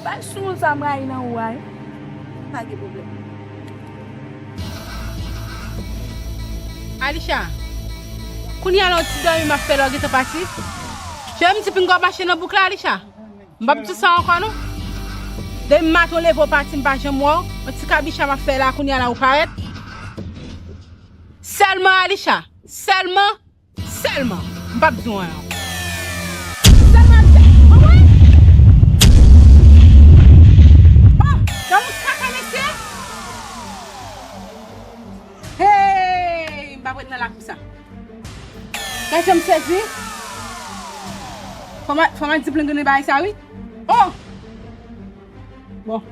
Bay sou moun sa m rayi nan ou a, wi. Pa gen pwoblèm. Alisha, kounye a la yon ti dòmi m ap fè lè w gentan pati. Jan m di pinga w mache nan bouk la, Alisha. M p ap di sa ankò non. Depi maten w leve w pati m pa janm wè w. Yon ti kabicha m ap fè la kounye a la ou parèt. Sèlman Alisha, sèlman, sèlman. M p ap di w anyen ankò. Sèlman Alisha. Anmwey! Oh, gade yon kaka mesye. Hey, m p ap ret nan lakou sa. Gade jan m sezi. Fò m a, fò m a di plengrenen bagay sa wi. Oh! Bon.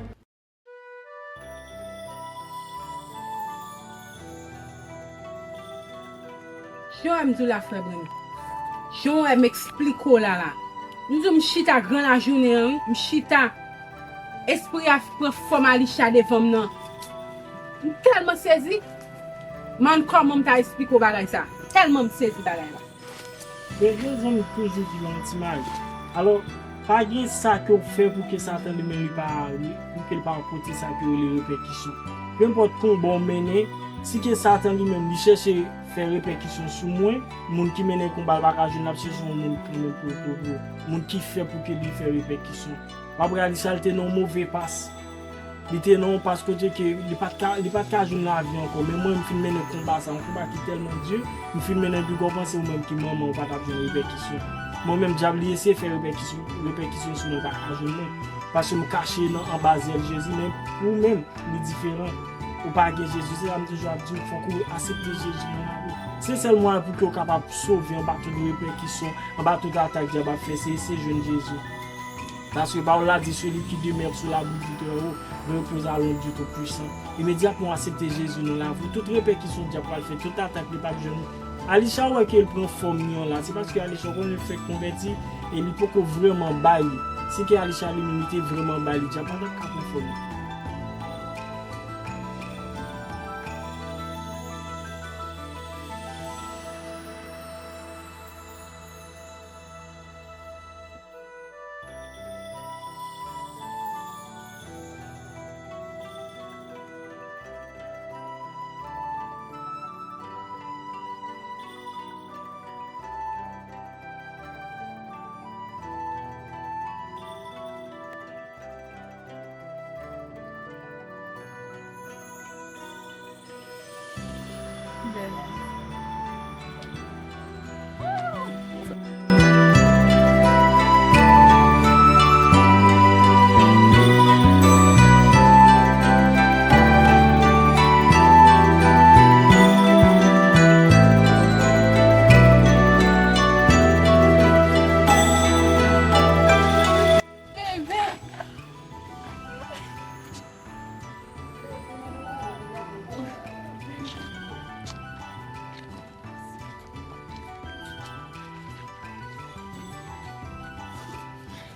Jan w wè m di w la, frè Breno. Jan w wè m eksplike w la la. M di w m chita gran lajounen an wi. M chita. Espri a pran fòm Alisha devan m nan. M tèlman sezi. Man, kòman m ta eksplike w bagay sa? Tèlman m sezi bagay la. Men yon zanmi toujou di yon ti mari. Alò, pa gen sa ke w fè pou ke Satan li menm li pa, pou ke l pa pote sa ke yo rele repèkisyon. Penpòt konba w mennen, si ke Satan li menm li chèche fè repèkisyon sou mwen, moun ki mennen konba l pa ka jwenn l, l ap chèche yon moun kanmenm pou, pou, pou, moun ki fè pou ke li fè repèkisyon. W ap gade sa l te nan yon move pas. Li te nan yon pas kote ke li pa t ka, li pa t ka jwenn lavi ankò. Men mwen, m fin mennen konba sa, yon konba ki tèlman di, m fin mennen l pi gwo, w panse ou menm ki manman, ou pa t ap jwenn repèkisyon. Mwen menm, dyab li eseye fè repèkisyon, repèkisyon sou mwen, pa ka jwenn mwen. Paske m kache nan, anba zèl Jezi, men ou menm, li diferan. Ou pa gen Jezi, se sa m toujou ap di w, fòk ou aksepte Jezi nan lavi w. Se sèl mwayen pou ke w kapab sove anba tout repèkisyon, anba tout atak dyab ap fè, se, se jwenn Jezi. Paske pawòl la di, celui qui demeure sous l'abri du Très-Haut repose à l'ombre du Tout-Puissant. Imedyatman w aksepte Jezi nan lavi w, tout repèkisyon dyab pral fè, tout atak li p ap jwenn ou. Alisha wè ke l pran fòm li an la, se paske Alisha w konnen l fèk konvèti e li poko vrèman bay li. Si ke Alisha li menm li te vrèman bay li, dyab pa t ap ka pran fòm li.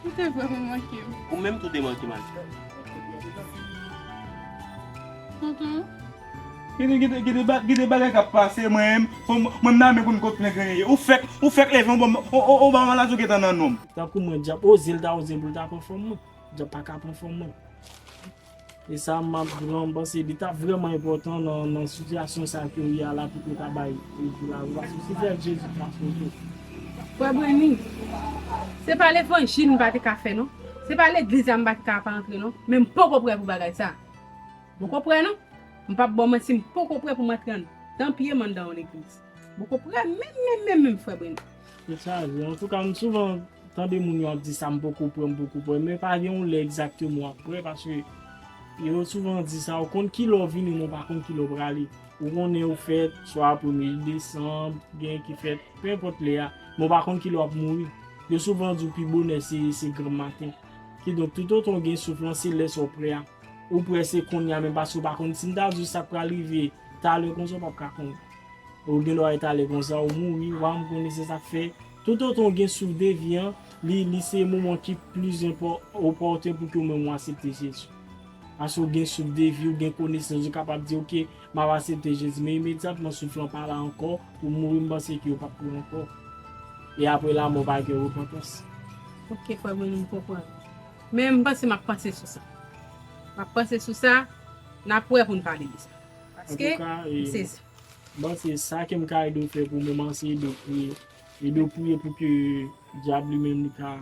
Ou te vrèman manke m. Ou menm tou te manke m, Alisha. Tonton. Gen de, gen de, gen de ba-, gen de bagay k ap pase, mwen menm, fò m, mwen m nan men pou m konn plen grenyen ye. Ou fèk, ou fèk leve yon bon, o, o, o, ba maladi w gentan nan non m. Tankou mwen, dyab, oze l ta oze l pou l ta pran fòm mwen. Dyab pa ka pran fòm mwen. E sa m ap di w la, m panse li t ap vrèman enpòtan nan, nan sitiyasyon sa ke w ye a la pou ke w ta bay Jezi lavi w. Paske si fè Jezi pa sove. Frè Breni, se pa levanjil m pa te ka fè non. Se pa legliz la m pa te ka pa antre non. Men m poko prè pou bagay sa. M poko prè non. M p ap ba w manti, m poko prè pou m antre anndan pye m anndan yon legliz. M poko prè menm, menm, menm, menm, frè Breni. Se sa vre. Antouka, m souvan tande moun yo ap di sa, m poko prè, m poko prè, men pa gen yon lè egzakteman w ap prè, paske yo souvan di sa, ou konn kilè w vini, men w pa konn kilè w prale. Ou konnen ou fèt, swa premye desanm, gen ki fèt, penenpòt lè a, men w pa konn kilè w ap mouri. Yo souvan di w pi bonè se, se granm maten. Kidonk, toutotan w gen souf lan, se lè sa w prè a. Ou prè se kounye a menm, paske w pa konn, si m ta di w sa k pral rive talè konsa, w p ap ka konnen. Ou gen dwa talè konsa, ou mouri, w pa janm konnen, se sa k fè. Toutotan w gen souf de vi an, li, li se moman ki plis enpò-, opòten pou ke w menm w aksepte Jezi. Paske w gen souf de vi, w gen konesans, ou kapab di, "Oke, m ap aksepte Jezi." Men imedyatman souf lan pa la ankò, ou mouri, m panse ke ou p ap mouri ankò. E apre lanmò, pa gen repantans. Ok, frè mwen, m konprann. Men m panse m ap panse sou sa. M ap panse sou sa, n ap wè pou n pale de sa. Paske, antouka, m e, sezi. M panse sa ke m ka ede w fè pou moman, se ede w priye. Ede w priye pou ke dyab li menm li ka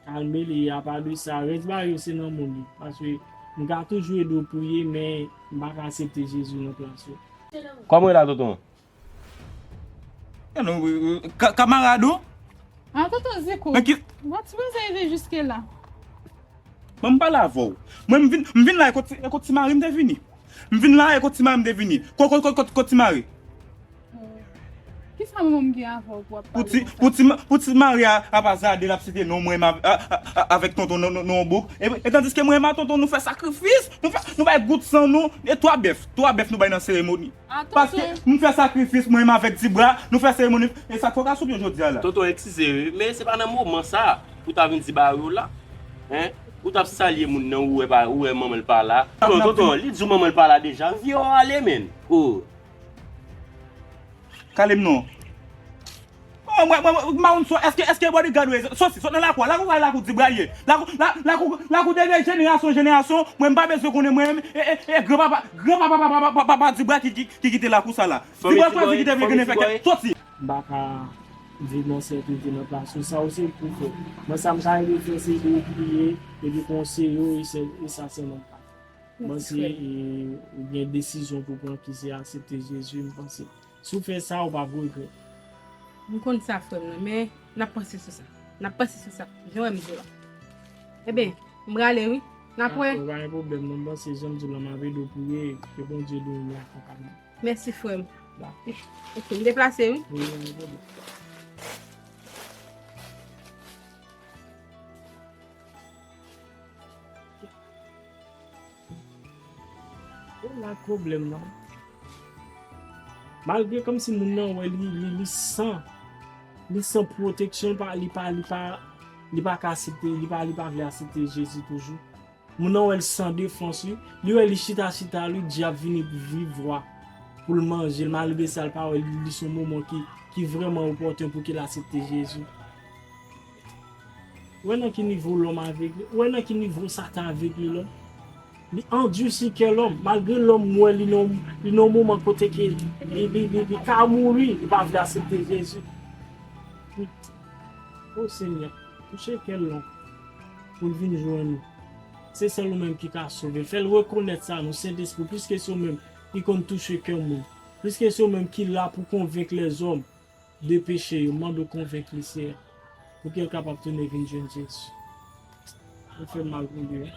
kalme li. Apa de sa, rès bagay yo se nan moun li. Paske m ka toujou ede w priye, men m pa ka aksepte Jezi nan plas ou. Kòman w ye la, tonton? E nou, e, e, ka-, kamarad ou? Ah, tonton Ziko. Men ki... Ou pa t sipoze rive jiske la. Mwen, m pale avè w. Mwen, m vin, m vin la e kot, e kot ti mari m te vini. M vin la e kot ti mari m te vini. Kot, kot, kot, kot, kot ti mari? Oh. Kisa manman m gen avè w pou w ap pale konsa? Pou ti, pou ti ma-, pou ti mari a, ap azade, l ap site non mwen, m a, a, a, a, avèk tonton nan, nan, nan yon bouk. E, e tandiske mwen, m a tonton, nou fè sakrifis, nou fè, nou bay gout san nou, e twa bèf, twa bèf nou bay nan seremoni. Ah, tonton. Paske nou fè sakrifis, mwen menm avèk Dibra, nou fè seremoni. E sa k fè w ka sou pye jodi a la? Tonton, eskize wi, men se pa nan moman sa pou w ta vin di bagay yo la. Hein? Ou t ap salye moun nan, ou wè pa, ou wè manman l pa la. Tonton, tonton, li di w manman l pa la deja, vye w ale, menn. Oh. Kale m non. Oh, mwen, mwen, mwen, Mawoun Sò, èske, èske bodyguard ou ye? Sòsi, sòt nan lakou a. Lakou pa lakou Dibra ye. Lakou, la, lakou, lakou de jenerasyon, jenerasyon, mwen m pa bezwen konnen mwen menm, e, e, e, granpapa, granpapa, papa, papa, papa Dibra ki, ki, ki kite lakou sa la. Dibra chwazi kite vye grenn fè kèt. Sòsi. M pa ka viv nan sèkirite nan plas ou. Sa ou se pou fè. Mwen, sa m ka ede w fè, se ede w priye, epi konseye w, e se, e sa sèlman m ka fè. Mwen, se, e, ou gen desizyon pou pran ki se aksepte Jezi, m panse. Si w fè sa, ou p ap regrèt. M konn sa, frè m nan, men n ap panse sou sa. N ap panse sou sa. Jan w wè m di w la. Eben, m prale wi. N ap wè. Dakò, pa gen pwoblèm non, m panse jan m di w la, m ap ede w priye, ke Bondye ede w akonpanye. Mèsi, frè m. Dakò. Ok, m deplase wi. Wi, pa gen pwoblèm. E la k pwoblèm nan. Malgre kòmsi moun nan wè li, li, li san, li san pwoteksyon, li pa, li pa, li pa, li pa ka aksepte, li pa, li pa vle aksepte Jezi toujou. Moun nan wè l san defans, wi. Li wè li chita, chita, li dyab vini vivwa pou l manje l. Malgre sa, l pa wè li, li se yon moman ki, ki vrèman opòten pou ke l aksepte Jezi. Ou wè nan ki nivo lòm avègle? Ou wè nan ki nivo Satan avègle lòm? Li andisi kè lòm, malgre lòm wè li nan, li nan yon moman kote ke li, li, li, li ka mouri, li pa vle aksepte Jezi. O Senyè, touche kè lòm pou l vin jwenn ou. Se sèl ou menm ki ka sove l. Fè l rekonèt sa, non, Sentespri, piske se ou menm ki konn touche kè moun, piske se ou menm ki la pou konvenk lèzòm de peche yo, mande w konvenk li, Seyè, pou ke l kapab tounen vin jwenn Jezi. Ou fè m mal pou li, wi.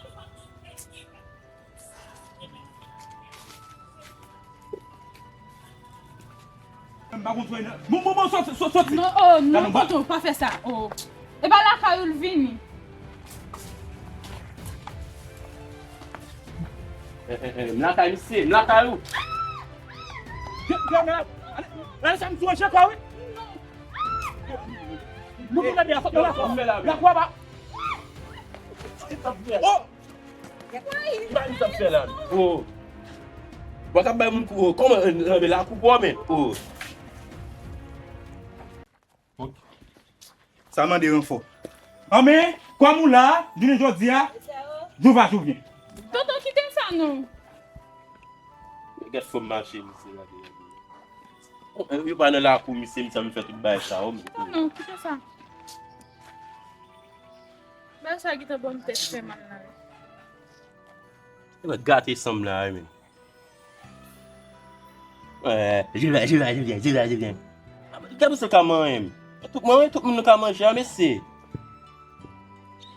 M pa konn swa nan... Bon, bon, bon, sòti, sòti, sòti. Non, oh, non, tonton, pa fè sa. Oh. E pa lakay ou l vini. Eh, eh, eh, m lakay misye, m lakay ou. Granad, ale, ale sa m sou yon chèkò, wi. Moun ki gade a, sòt nan lakou. Lakou a pa. Oh! Ki bagay sa ap fè la? Oh. Ou pa ka bay moun kou, oh, kòman, eh, eh, lakou pwòp, men. Oh. Sa mande ranfò. Anben, kòm ou la, jounen jodi a, jou va jou vyen. Tonton, kite sa non. Gad fò m mache, misye, gade, gade. Oh, eh, yo pa nan lakou, misye, misye ap fè tout bagay sa, oh, men. Non, non, kite sa. Bagay sa gentan ban m tèt fè mal la. Yo gate san m la, wi, men. Eh, je viens, je viens, je viens, je viens, je viens. Gade misye ka manyen m. Tout mwen, tout moun ka manje a, mesye.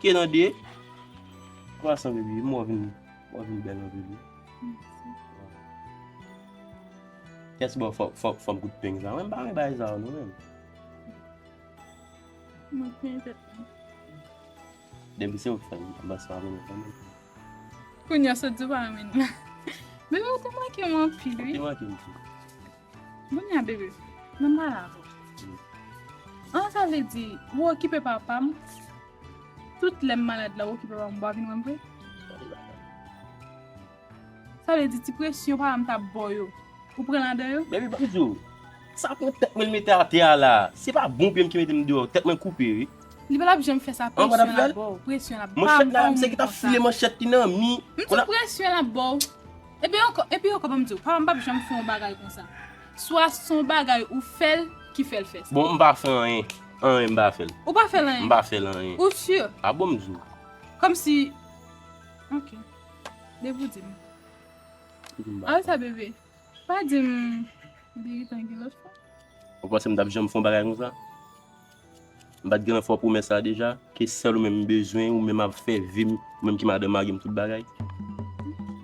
Ke nan de. Kwasan, baby, m wè w vin, m wè w vin bèl, baby. Kès bò fò, fò, fò m gout peng sa. Mwen, m pa renmen bagay sa, non, menm. Mwen plen tèt mwen. Depi se ou k fè l, m panse w ap renmen l kanmenm. Kounye a sot di w pa renmen l la. Bebe, ou te manke m anpil, wi. Ou te manke m tou. Kounye a, bebe, nan m pale avè w. An, sa vle di, ou okipe papa m? Tout lè m malad la, ou okipe papa m, ou pa vin wè m vre? Sa vle di ti presyon papa m t ap ba w yo, ou pran ladan yo? Baby, ban m di w, sa pran tèt mwen l mete atè a la. Se pa bon pye m ki mete m deyò, tèt mwen koupe, wi. Li pa t ap janm fè sa, presyon l ap ba w, presyon l ap ba w. Manchèt la, se ki t ap file manchèt li nan mi. M di presyon l ap ba w. Epi ankò, epi ankò, ban m di w, papa m p ap janm fè yon bagay konsa. Swa se yon bagay ou fè l ki fè l fè sa. Bon, m pa fè anyen. Anyen, m pa fè l. Ou pa fè l anyen? M pa fè l anyen. Ou si? A bon, m di w. Kòmsi, ok. Depi w di m. Ou di m pa fè l. Areta, bebe. Pa di m li gentan gen lòt fanm. Ou panse m t ap janm fè yon bagay konsa? M pa t gentan fè w pwomès sa deja, ke sèl ou menm m bezwen, ou menm ap fè vi m, ou menm ki madanm mari m, tout bagay.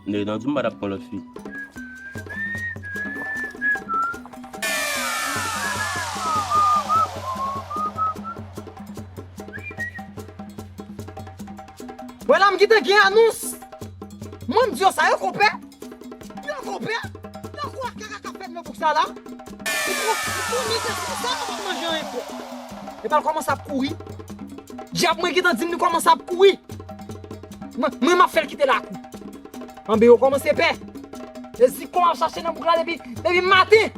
M te gentan di w m pa t ap pran lòt fi. Wè la m gentan gen anons. Mwen m di yo sa yo konpè. Yo konpè. Tankou a kaka k ap fèt nan bouk sa la. Ou konnen ke se sa yo p ap manje anyen ankò. Epa l kòmanse ap kouri. Dyab mwen gentan di m li kòmanse ap kouri. Mwen, mwen m ap fè l kite lakou. Anben yo kòmanse pè. E Ziko m ap chache nan bouk la depi, depi maten.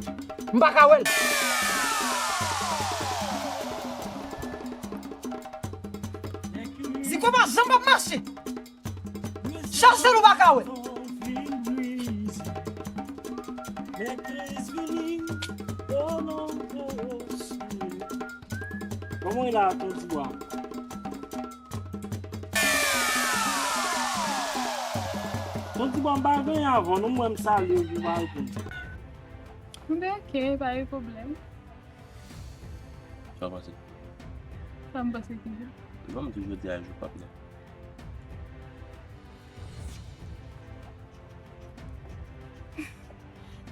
M pa ka wè l. Ziko pa janm ap mache. Chache l ou pa ka wè. Kòman w ye la, Ton Tibwa? Ton Tibwa, m pa gen anyen avè w non, m wè m salye w, ou pa reponn. M te ok, pa gen pwoblèm. Sa w panse? Sa m panse ki jan? Bon, m toujou di a jou p ap la.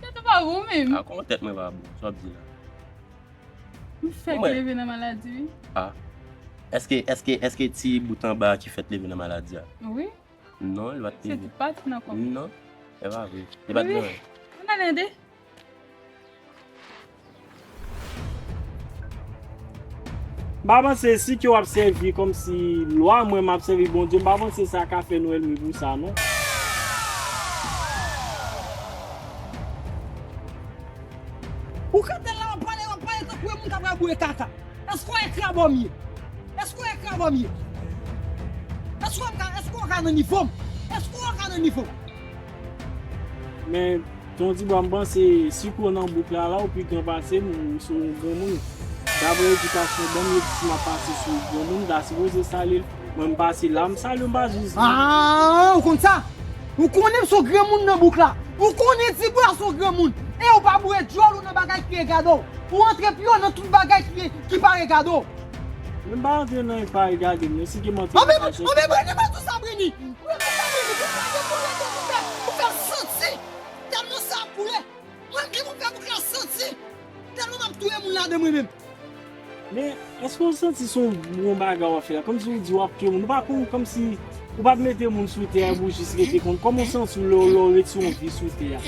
Tèt ou pa bon menm. A, kòman tèt mwen pa bon? Sa w ap di la? M fèk leve nan maladi, wi. A. Èske, èske, èske ti bout anba a ki fèt leve nan maladi a? Wi. Non, li pa t leve. Se tout pati nan kò m. Non, e pa vre. Li pa t gen anyen. Ann ale tande. M pa panse si ke w ap sèvi kòmsi lwa, mwen m ap sèvi Bondye, m pa panse sa ka fè nou ènmi pou sa, non. Ou kanpe la, w ap pale, w ap pale tankou yon moun k ap raboure kaka. Èske w e krab òm ye? Èske w e krab òm ye? Èske w ka, èske w ka nan nivo m? Èske w ka nan nivo m? Men, Ton Tibwa, m panse si ke w nan bouk la, la, ou pi gran pase m, ou se yon granmoun. Daprè edikasyon ban m, yo di si m ap pase sou yon granmoun, m ta sipoze salye l. Mwen, m pase la, m salye w, m pa jis di. A, ou konn sa? Ou konnen m se yon granmoun nan bouk la. Ou konnen Tibwa se yon granmoun. E ou pa boure djòl ou nan bagay ki regade w. Ou antre pye w nan tout bagay ki, ki pa regade w. Men m pa antre nan yon pa regade m, non, si ke m antre nan bagay. Anben, anben, Brini, mwen di w sa, Brini. Mwen di w sa, Brini, pou fè, pou fè, pou fè, pou fè l santi. Tèlman sa ap boule. Mwen di pou fè bouk la santi. Tèlman m ap touye moun ladan mwen menm. Men, èske w santi se yon bon bagay w ap fè la? Kòmsi w di w ap touye moun. Ou pa konn, kòmsi ou pa t mete moun sou tè a pou jis rete konn. Kòman w santi w lè w, lè w retire yon vi sou tè a?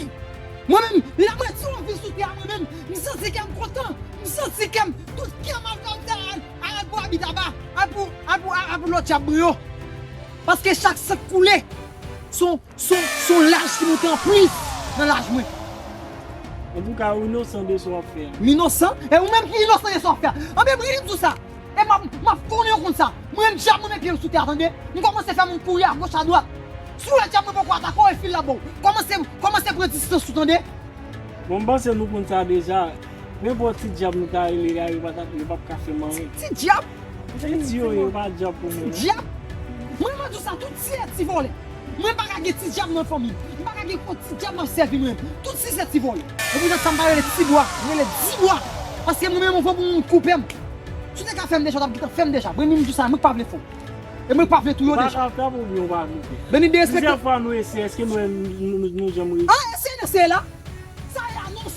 Mwen menm, lè m retire yon vi sou tè a, mwen menm, m santi kè m kontan. M santi kè m, tout kè m al, al, al, al pou Abitaba, al pou, al pou, al pou lòt dyab mwen yo. Paske chak san k koule, se yon Se yon, se yon laj ki monte anplis nan laj mwen. Antouka, ou inosan de sa w ap fè a. M inosan? E ou menm ki inosan de sa w ap fè a. Anben, Brini, m di w sa. E m ap, m ap konnen w konn sa. Mwen menm, dyab mwen met pye m sou tè a, tande. M kòmanse fè moun kouri agoch, adwat. Si w wè dyab mwen poko atake w, e fil la ba w. Kòmanse, kòmanse pran distans ou, tande. Bon, m panse nou konn sa deja. Nenpòt ti dyab nou ta rele a, yo pa t ap, yo p ap ka fè m anyen. Ti dyab? Se ti yo ye, yo pa dyab pou mwen. Ti dyab? Mwen, mwen di w sa, tout si se ti vòlè. Mwen pa ka gen ti dyab nan fanmi m. M pa ka gen kont ti dyab m ap sèvi mwen. Tout si se ti vòlè. E poutèt sa m pa rele Tibwa, m rele Dibwa. Paske mwen menm, yon fò pou moun koupe m. Si w te ka fè m deja, w t ap gentan fè m deja. Beni, m di w sa, mwen k pa vle fè w. E mwen k pa vle touye w deja. Ou pa ka fè m oubyen ou pa vle fè? Beni, derespekte. Plizyè fwa nou eseye, èske nou, nou, nou, nou janm reyisi? A, eseye, eseye la. Sa e anons.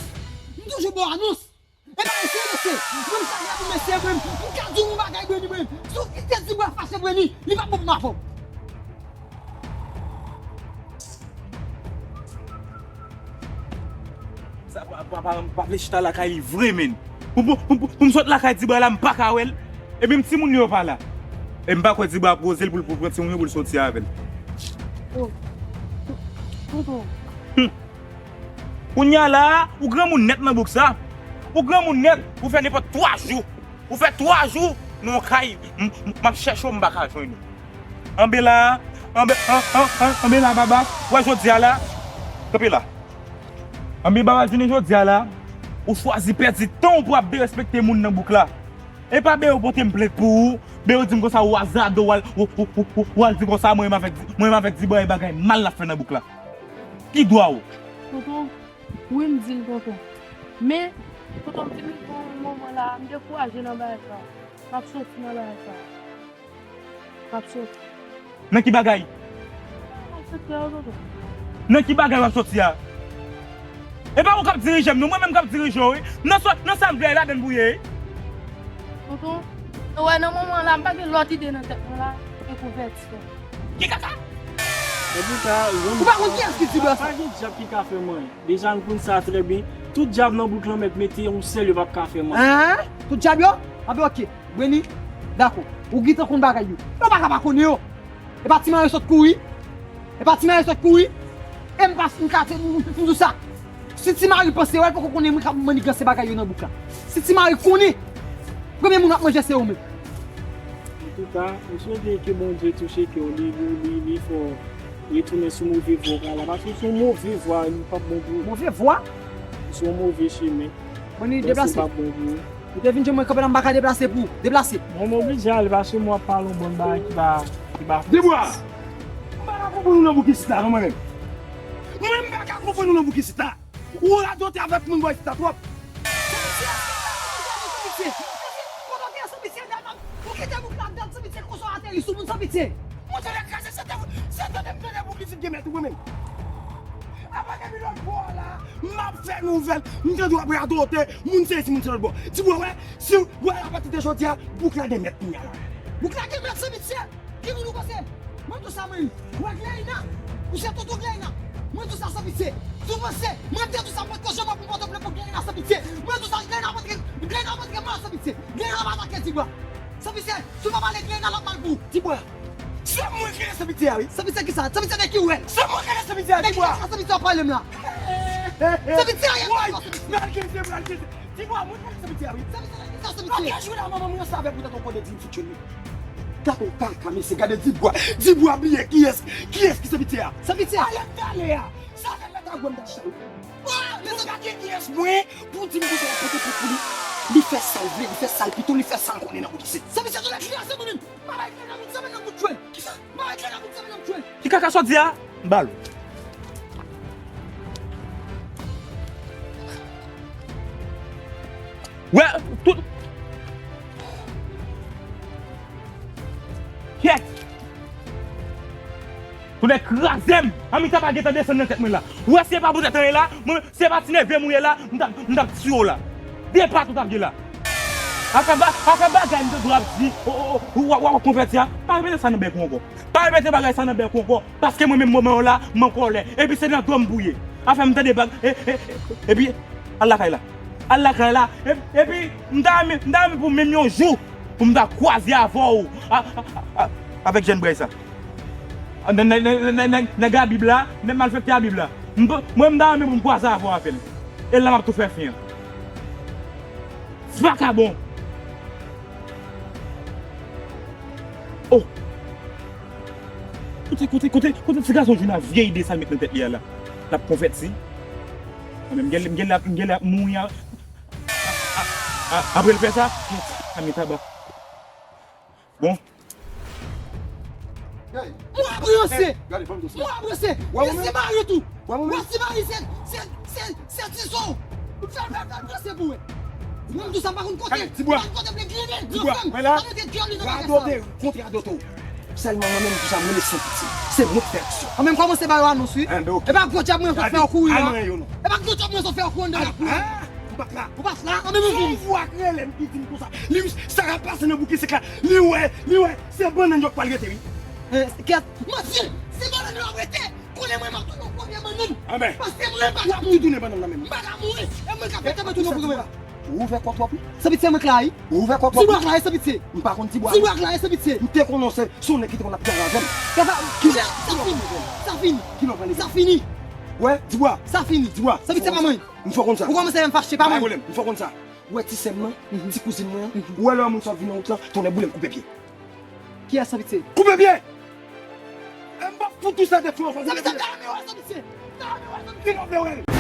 M toujou ba w anons. E pa eseye, eseye. Mwen, m chak lè pou m eseye, mwen, m ka di w yon bagay, Beni, mwen. Si w kite Tibwa fache, Beni, li p ap bon pou m avè w. Sa pa, pa, pa, pa vle chita lakay li vre, menn. Pou, pou, pou, pou, pou m sot lakay Dibwa la, m pa ka wè l. Epi m timoun yo pa la. E m pa kwè Dibwa ap poze l pou l, pou l pran timoun yo pou l soti avè l. Oh. Tonton, Kounye a la a, ou granmoun nèt nan bouk sa. Ou granmoun nèt, ou fè nenpòt twa jou. Ou fè twa jou nan yon kay, m, m, m ap chèche w, m pa ka jwenn ou. Anben la, anben, an, an, an, anben la, Baba, w wè jodi a la, kanpe la. Anben, Baba, jounen jodi a la, ou chwazi pèdi tan w pou ap derespekte moun nan bouk la. E pa Beo pote m plent pou ou, Beo di m konsa ou azade, w al, ou, ou, ou, ou, ou al di konsa mwen menm avèk, mwen menm avèk Dibwa e bagay mal n ap fè nan bouk la. Ki dwa w? Tonton, wi, m di l, tonton. Men, tonton, m fin rive yon moman la, m dekouraje nan bagay sa. M ap soti nan bagay sa. M ap soti. Nan ki bagay? Nan sektè a, tonton. Nan ki bagay w ap soti a? E pa ou k ap dirije m, non, mwen menm k ap dirije w, wi. Nan sa, nan sa m vle a, e ladann pou w ye, wi. Tonton, ou wè nan moman la, m pa gen lòt ide nan tèt mwen la, e konvèti. Ki kaka? Anpil ka, ou pa konn kiyès ki Dibwa sa. Pa gen dyab ki ka fè m anyen. Deja, n konn sa trè byen. Tout dyab nan bouk lan mèt mete yon sèl, yo p ap ka fè m anyen. Hein? Tout dyab yo? Anben, oke. Brenny, dakò. Ou gentan konn bagay yo. Yo pa ka pa konnen yo. E pa Ti Mari sot kouri. E pa Ti Mari sot kouri. E m pa, m ka te, m, m, m di w sa. Si Ti Mari panse, wè, l poko konnen mwen k ap manniganse bagay yo nan bouk la. Si Ti Mari konnen, premye moun w ap manje se ou menm. Antouka, m swete ke Bondye touche kè w, li, li, li, li fè w retounen sou move vwa w pral la. Paske w se yon move vwa, li p ap bon pou ou. Move vwa? Ou se yon move chemen. Brenny, deplase. Ou te vin jwenn mwen kanpe la, m pa ka deplase pou ou. Deplase. Bon, m oblije ale paske m ap pale yon bann bagay ki pa, ki pa fè sans. Dibwa! M pa ka konprann ou nan bouk isit la, non, mwen menm. Mwen, m pa ka konprann ou nan bouk isit la. Ou radote avèk moun bò isit la twòp. Sa misye, sa misye, sa misye. Kote w te ye, sa misye, dat, ou kite bouk la, dat, sa misye, konsa w ateri sou moun, sa misye. Mwen tande kraze, se te, se tande m tande bouk isit gen mèt ou, mwen menm. Apa depi lòt bò a la, m ap fè nouvèl, m tande w ap radote, moun se isi, moun se lòt bò. Dibwa, wè, si w wè apati de jodi a, bouk la gen mèt kounye a la. Bouk la gen mèt, sa misye. Ki moun ou panse? Mwen di w sa, mwen. Wè Gleina. Ou se tonton Gleina. Mwen di w sa san pitye. Si w panse mwen te di w sa, mwen te janm ap pote plent pou Gleina san pitye. Mwen di w sa, Gleina pa t gen, Gleina pa t gen mal san pitye. Gleina pa atake Dibwa. San pitye, si w pa pale Gleina, l ap mal pou ou. Dibwa. Se mwen ki rele san pitye a, wi. San pitye ki sa? San pitye de ki ou wè? Se mwen ki rele san pitye a, Dibwa. De ki sa san pitye w ap pale m la? San pitye a, y ap pale w san pitye. Malgre se, malgre se. Dibwa, mwen konnen sa pitye a, wi. Sa pitye a, sa pitye. Ok, jwe la, manman, mwen sa avè poutèt ou konnen di m fout jwenn li. Gade yon kaka, mesye, gade Dibwa. Dibwa bliye kiyès, kiyès ki sa pitye a. Sa pitye a. Ale talè a. Sa fè lè ta gwa m ta chay. Pou gade kiyès mwen, pou di m kote w ap pote pou li. Li fè sa l vle, li fè sa l pito, li fè sa l konnen nan bout isit. Sa pitye a, tou lè kriye se mwen menm. Pa bay kaka moun sa menm nan bout jwèl. Kisa? Ki kaka sa w di a? M ba l. Wè, tout. Kyèt! Tonnè kraze m! Anmita pa gentan desann nan tèt mwen la. Wè, si e pa poutèt anyen la, mwen, si e pa ti neve m ou ye la, m t ap, m t ap tiye w la. De pat ou t ap gen la. Afè ba-, afè bagay m te dwe ap di, o, o, o, w ap, w ap konvèti a. Pa repete sa nan bèk ou ankò. Pa repete bagay sa nan bèk ou ankò. Paske mwen menm moman yo la, m an kòlè. Epi se nan do m pou ye. Afè m tande bag, e, e, e, epi, al lakay la. Al lakay la. E, epi, m ta renmen, m ta renmen pou menm yon jou, pou m ta kwaze avè w, a, a, a, a, avèk jèn bwè sa. Nèg, nèg, nèg, nèg, nèg, nèg a Bib la, nèg malfektè a Bib la. M p-, mwen, m ta renmen pou m kwaze avè w avè l. E la m ap tou fè fen an. Vakabon! Oh! Kote, kote, kote, kote ti gason jwenn ak vye ide sa l met nan tèt li a la? L ap konvèti? Mwen menm, m gen, m gen lè, m gen lè ap mouri a, a, a, apre l fè sa? Anmita ba. Bon. Mwen ap ranse! Mwen ap ranse! Wè ti mari tou! Wè ti mari se, se, se, se tizon! Fè, fè, fè l ranse pou wè! Mwen tou sa m pa konn kote, m pa konn kote vle grenen, gran frè m, pa mete dyòl li nan bagay sa. Radote, kont radote w. Sèlman mwen menm, jan mwen rele san pitye. Se mwen k fè aksyon. An menm kòmanse ba yo anons wi. E pa gwo djab mwen sot fè w kouri an. E pa gwo djab mwen sot fè w kouri anndan lakou an. Ou pa t la. Ou pa t la, an menm ou vini. Se yon vwa k rele m ki di m konsa. Li, sa k ap pase nan bouk isit la. Li wè, li wè, se bannann yo k pral rete wi. Kèt, manti, se bannann yo ap rete. Konnen mwen m ap tounen yon premye bannann. Paske mwen m pa ka mouri. W ap tou tounen bannann nan menm. M pa ka mouri. E mwen k ap fè tèt mwen tounen yon premye. Ou ouvè kò twòp wi. San pitye mwen k la wi. Ou ouvè kò twòp wi. Ti bwa k la wi san pitye. M pa konn ti bwa. Ti bwa k la wi san pitye. M te konnen se, se yon nèg ki te konn ap travay avè m. Sa fini. Sa fini. Sa fini. Kilè w pral leve? Sa fini. Wè, Dibwa. Sa fini. Dibwa. Sanpitye pa mwen. M fè w konn sa. Ou kòmanse fè m fache, pa Pa mwen. pwoblèm, m fè w konn sa. Wè ti sè m nan, ti kouzin mwen an. Ou wè lè yon moun sot vin nan wout lan, tonnè boule m koupe pye. Kiyès Sanpitye? Koupe pye! E m p ap fout ou sa de fou anfan. Sanpitye, ta mè wè Sanpitye. Ta mè wè Sanpitye. Ki nan vle wè l?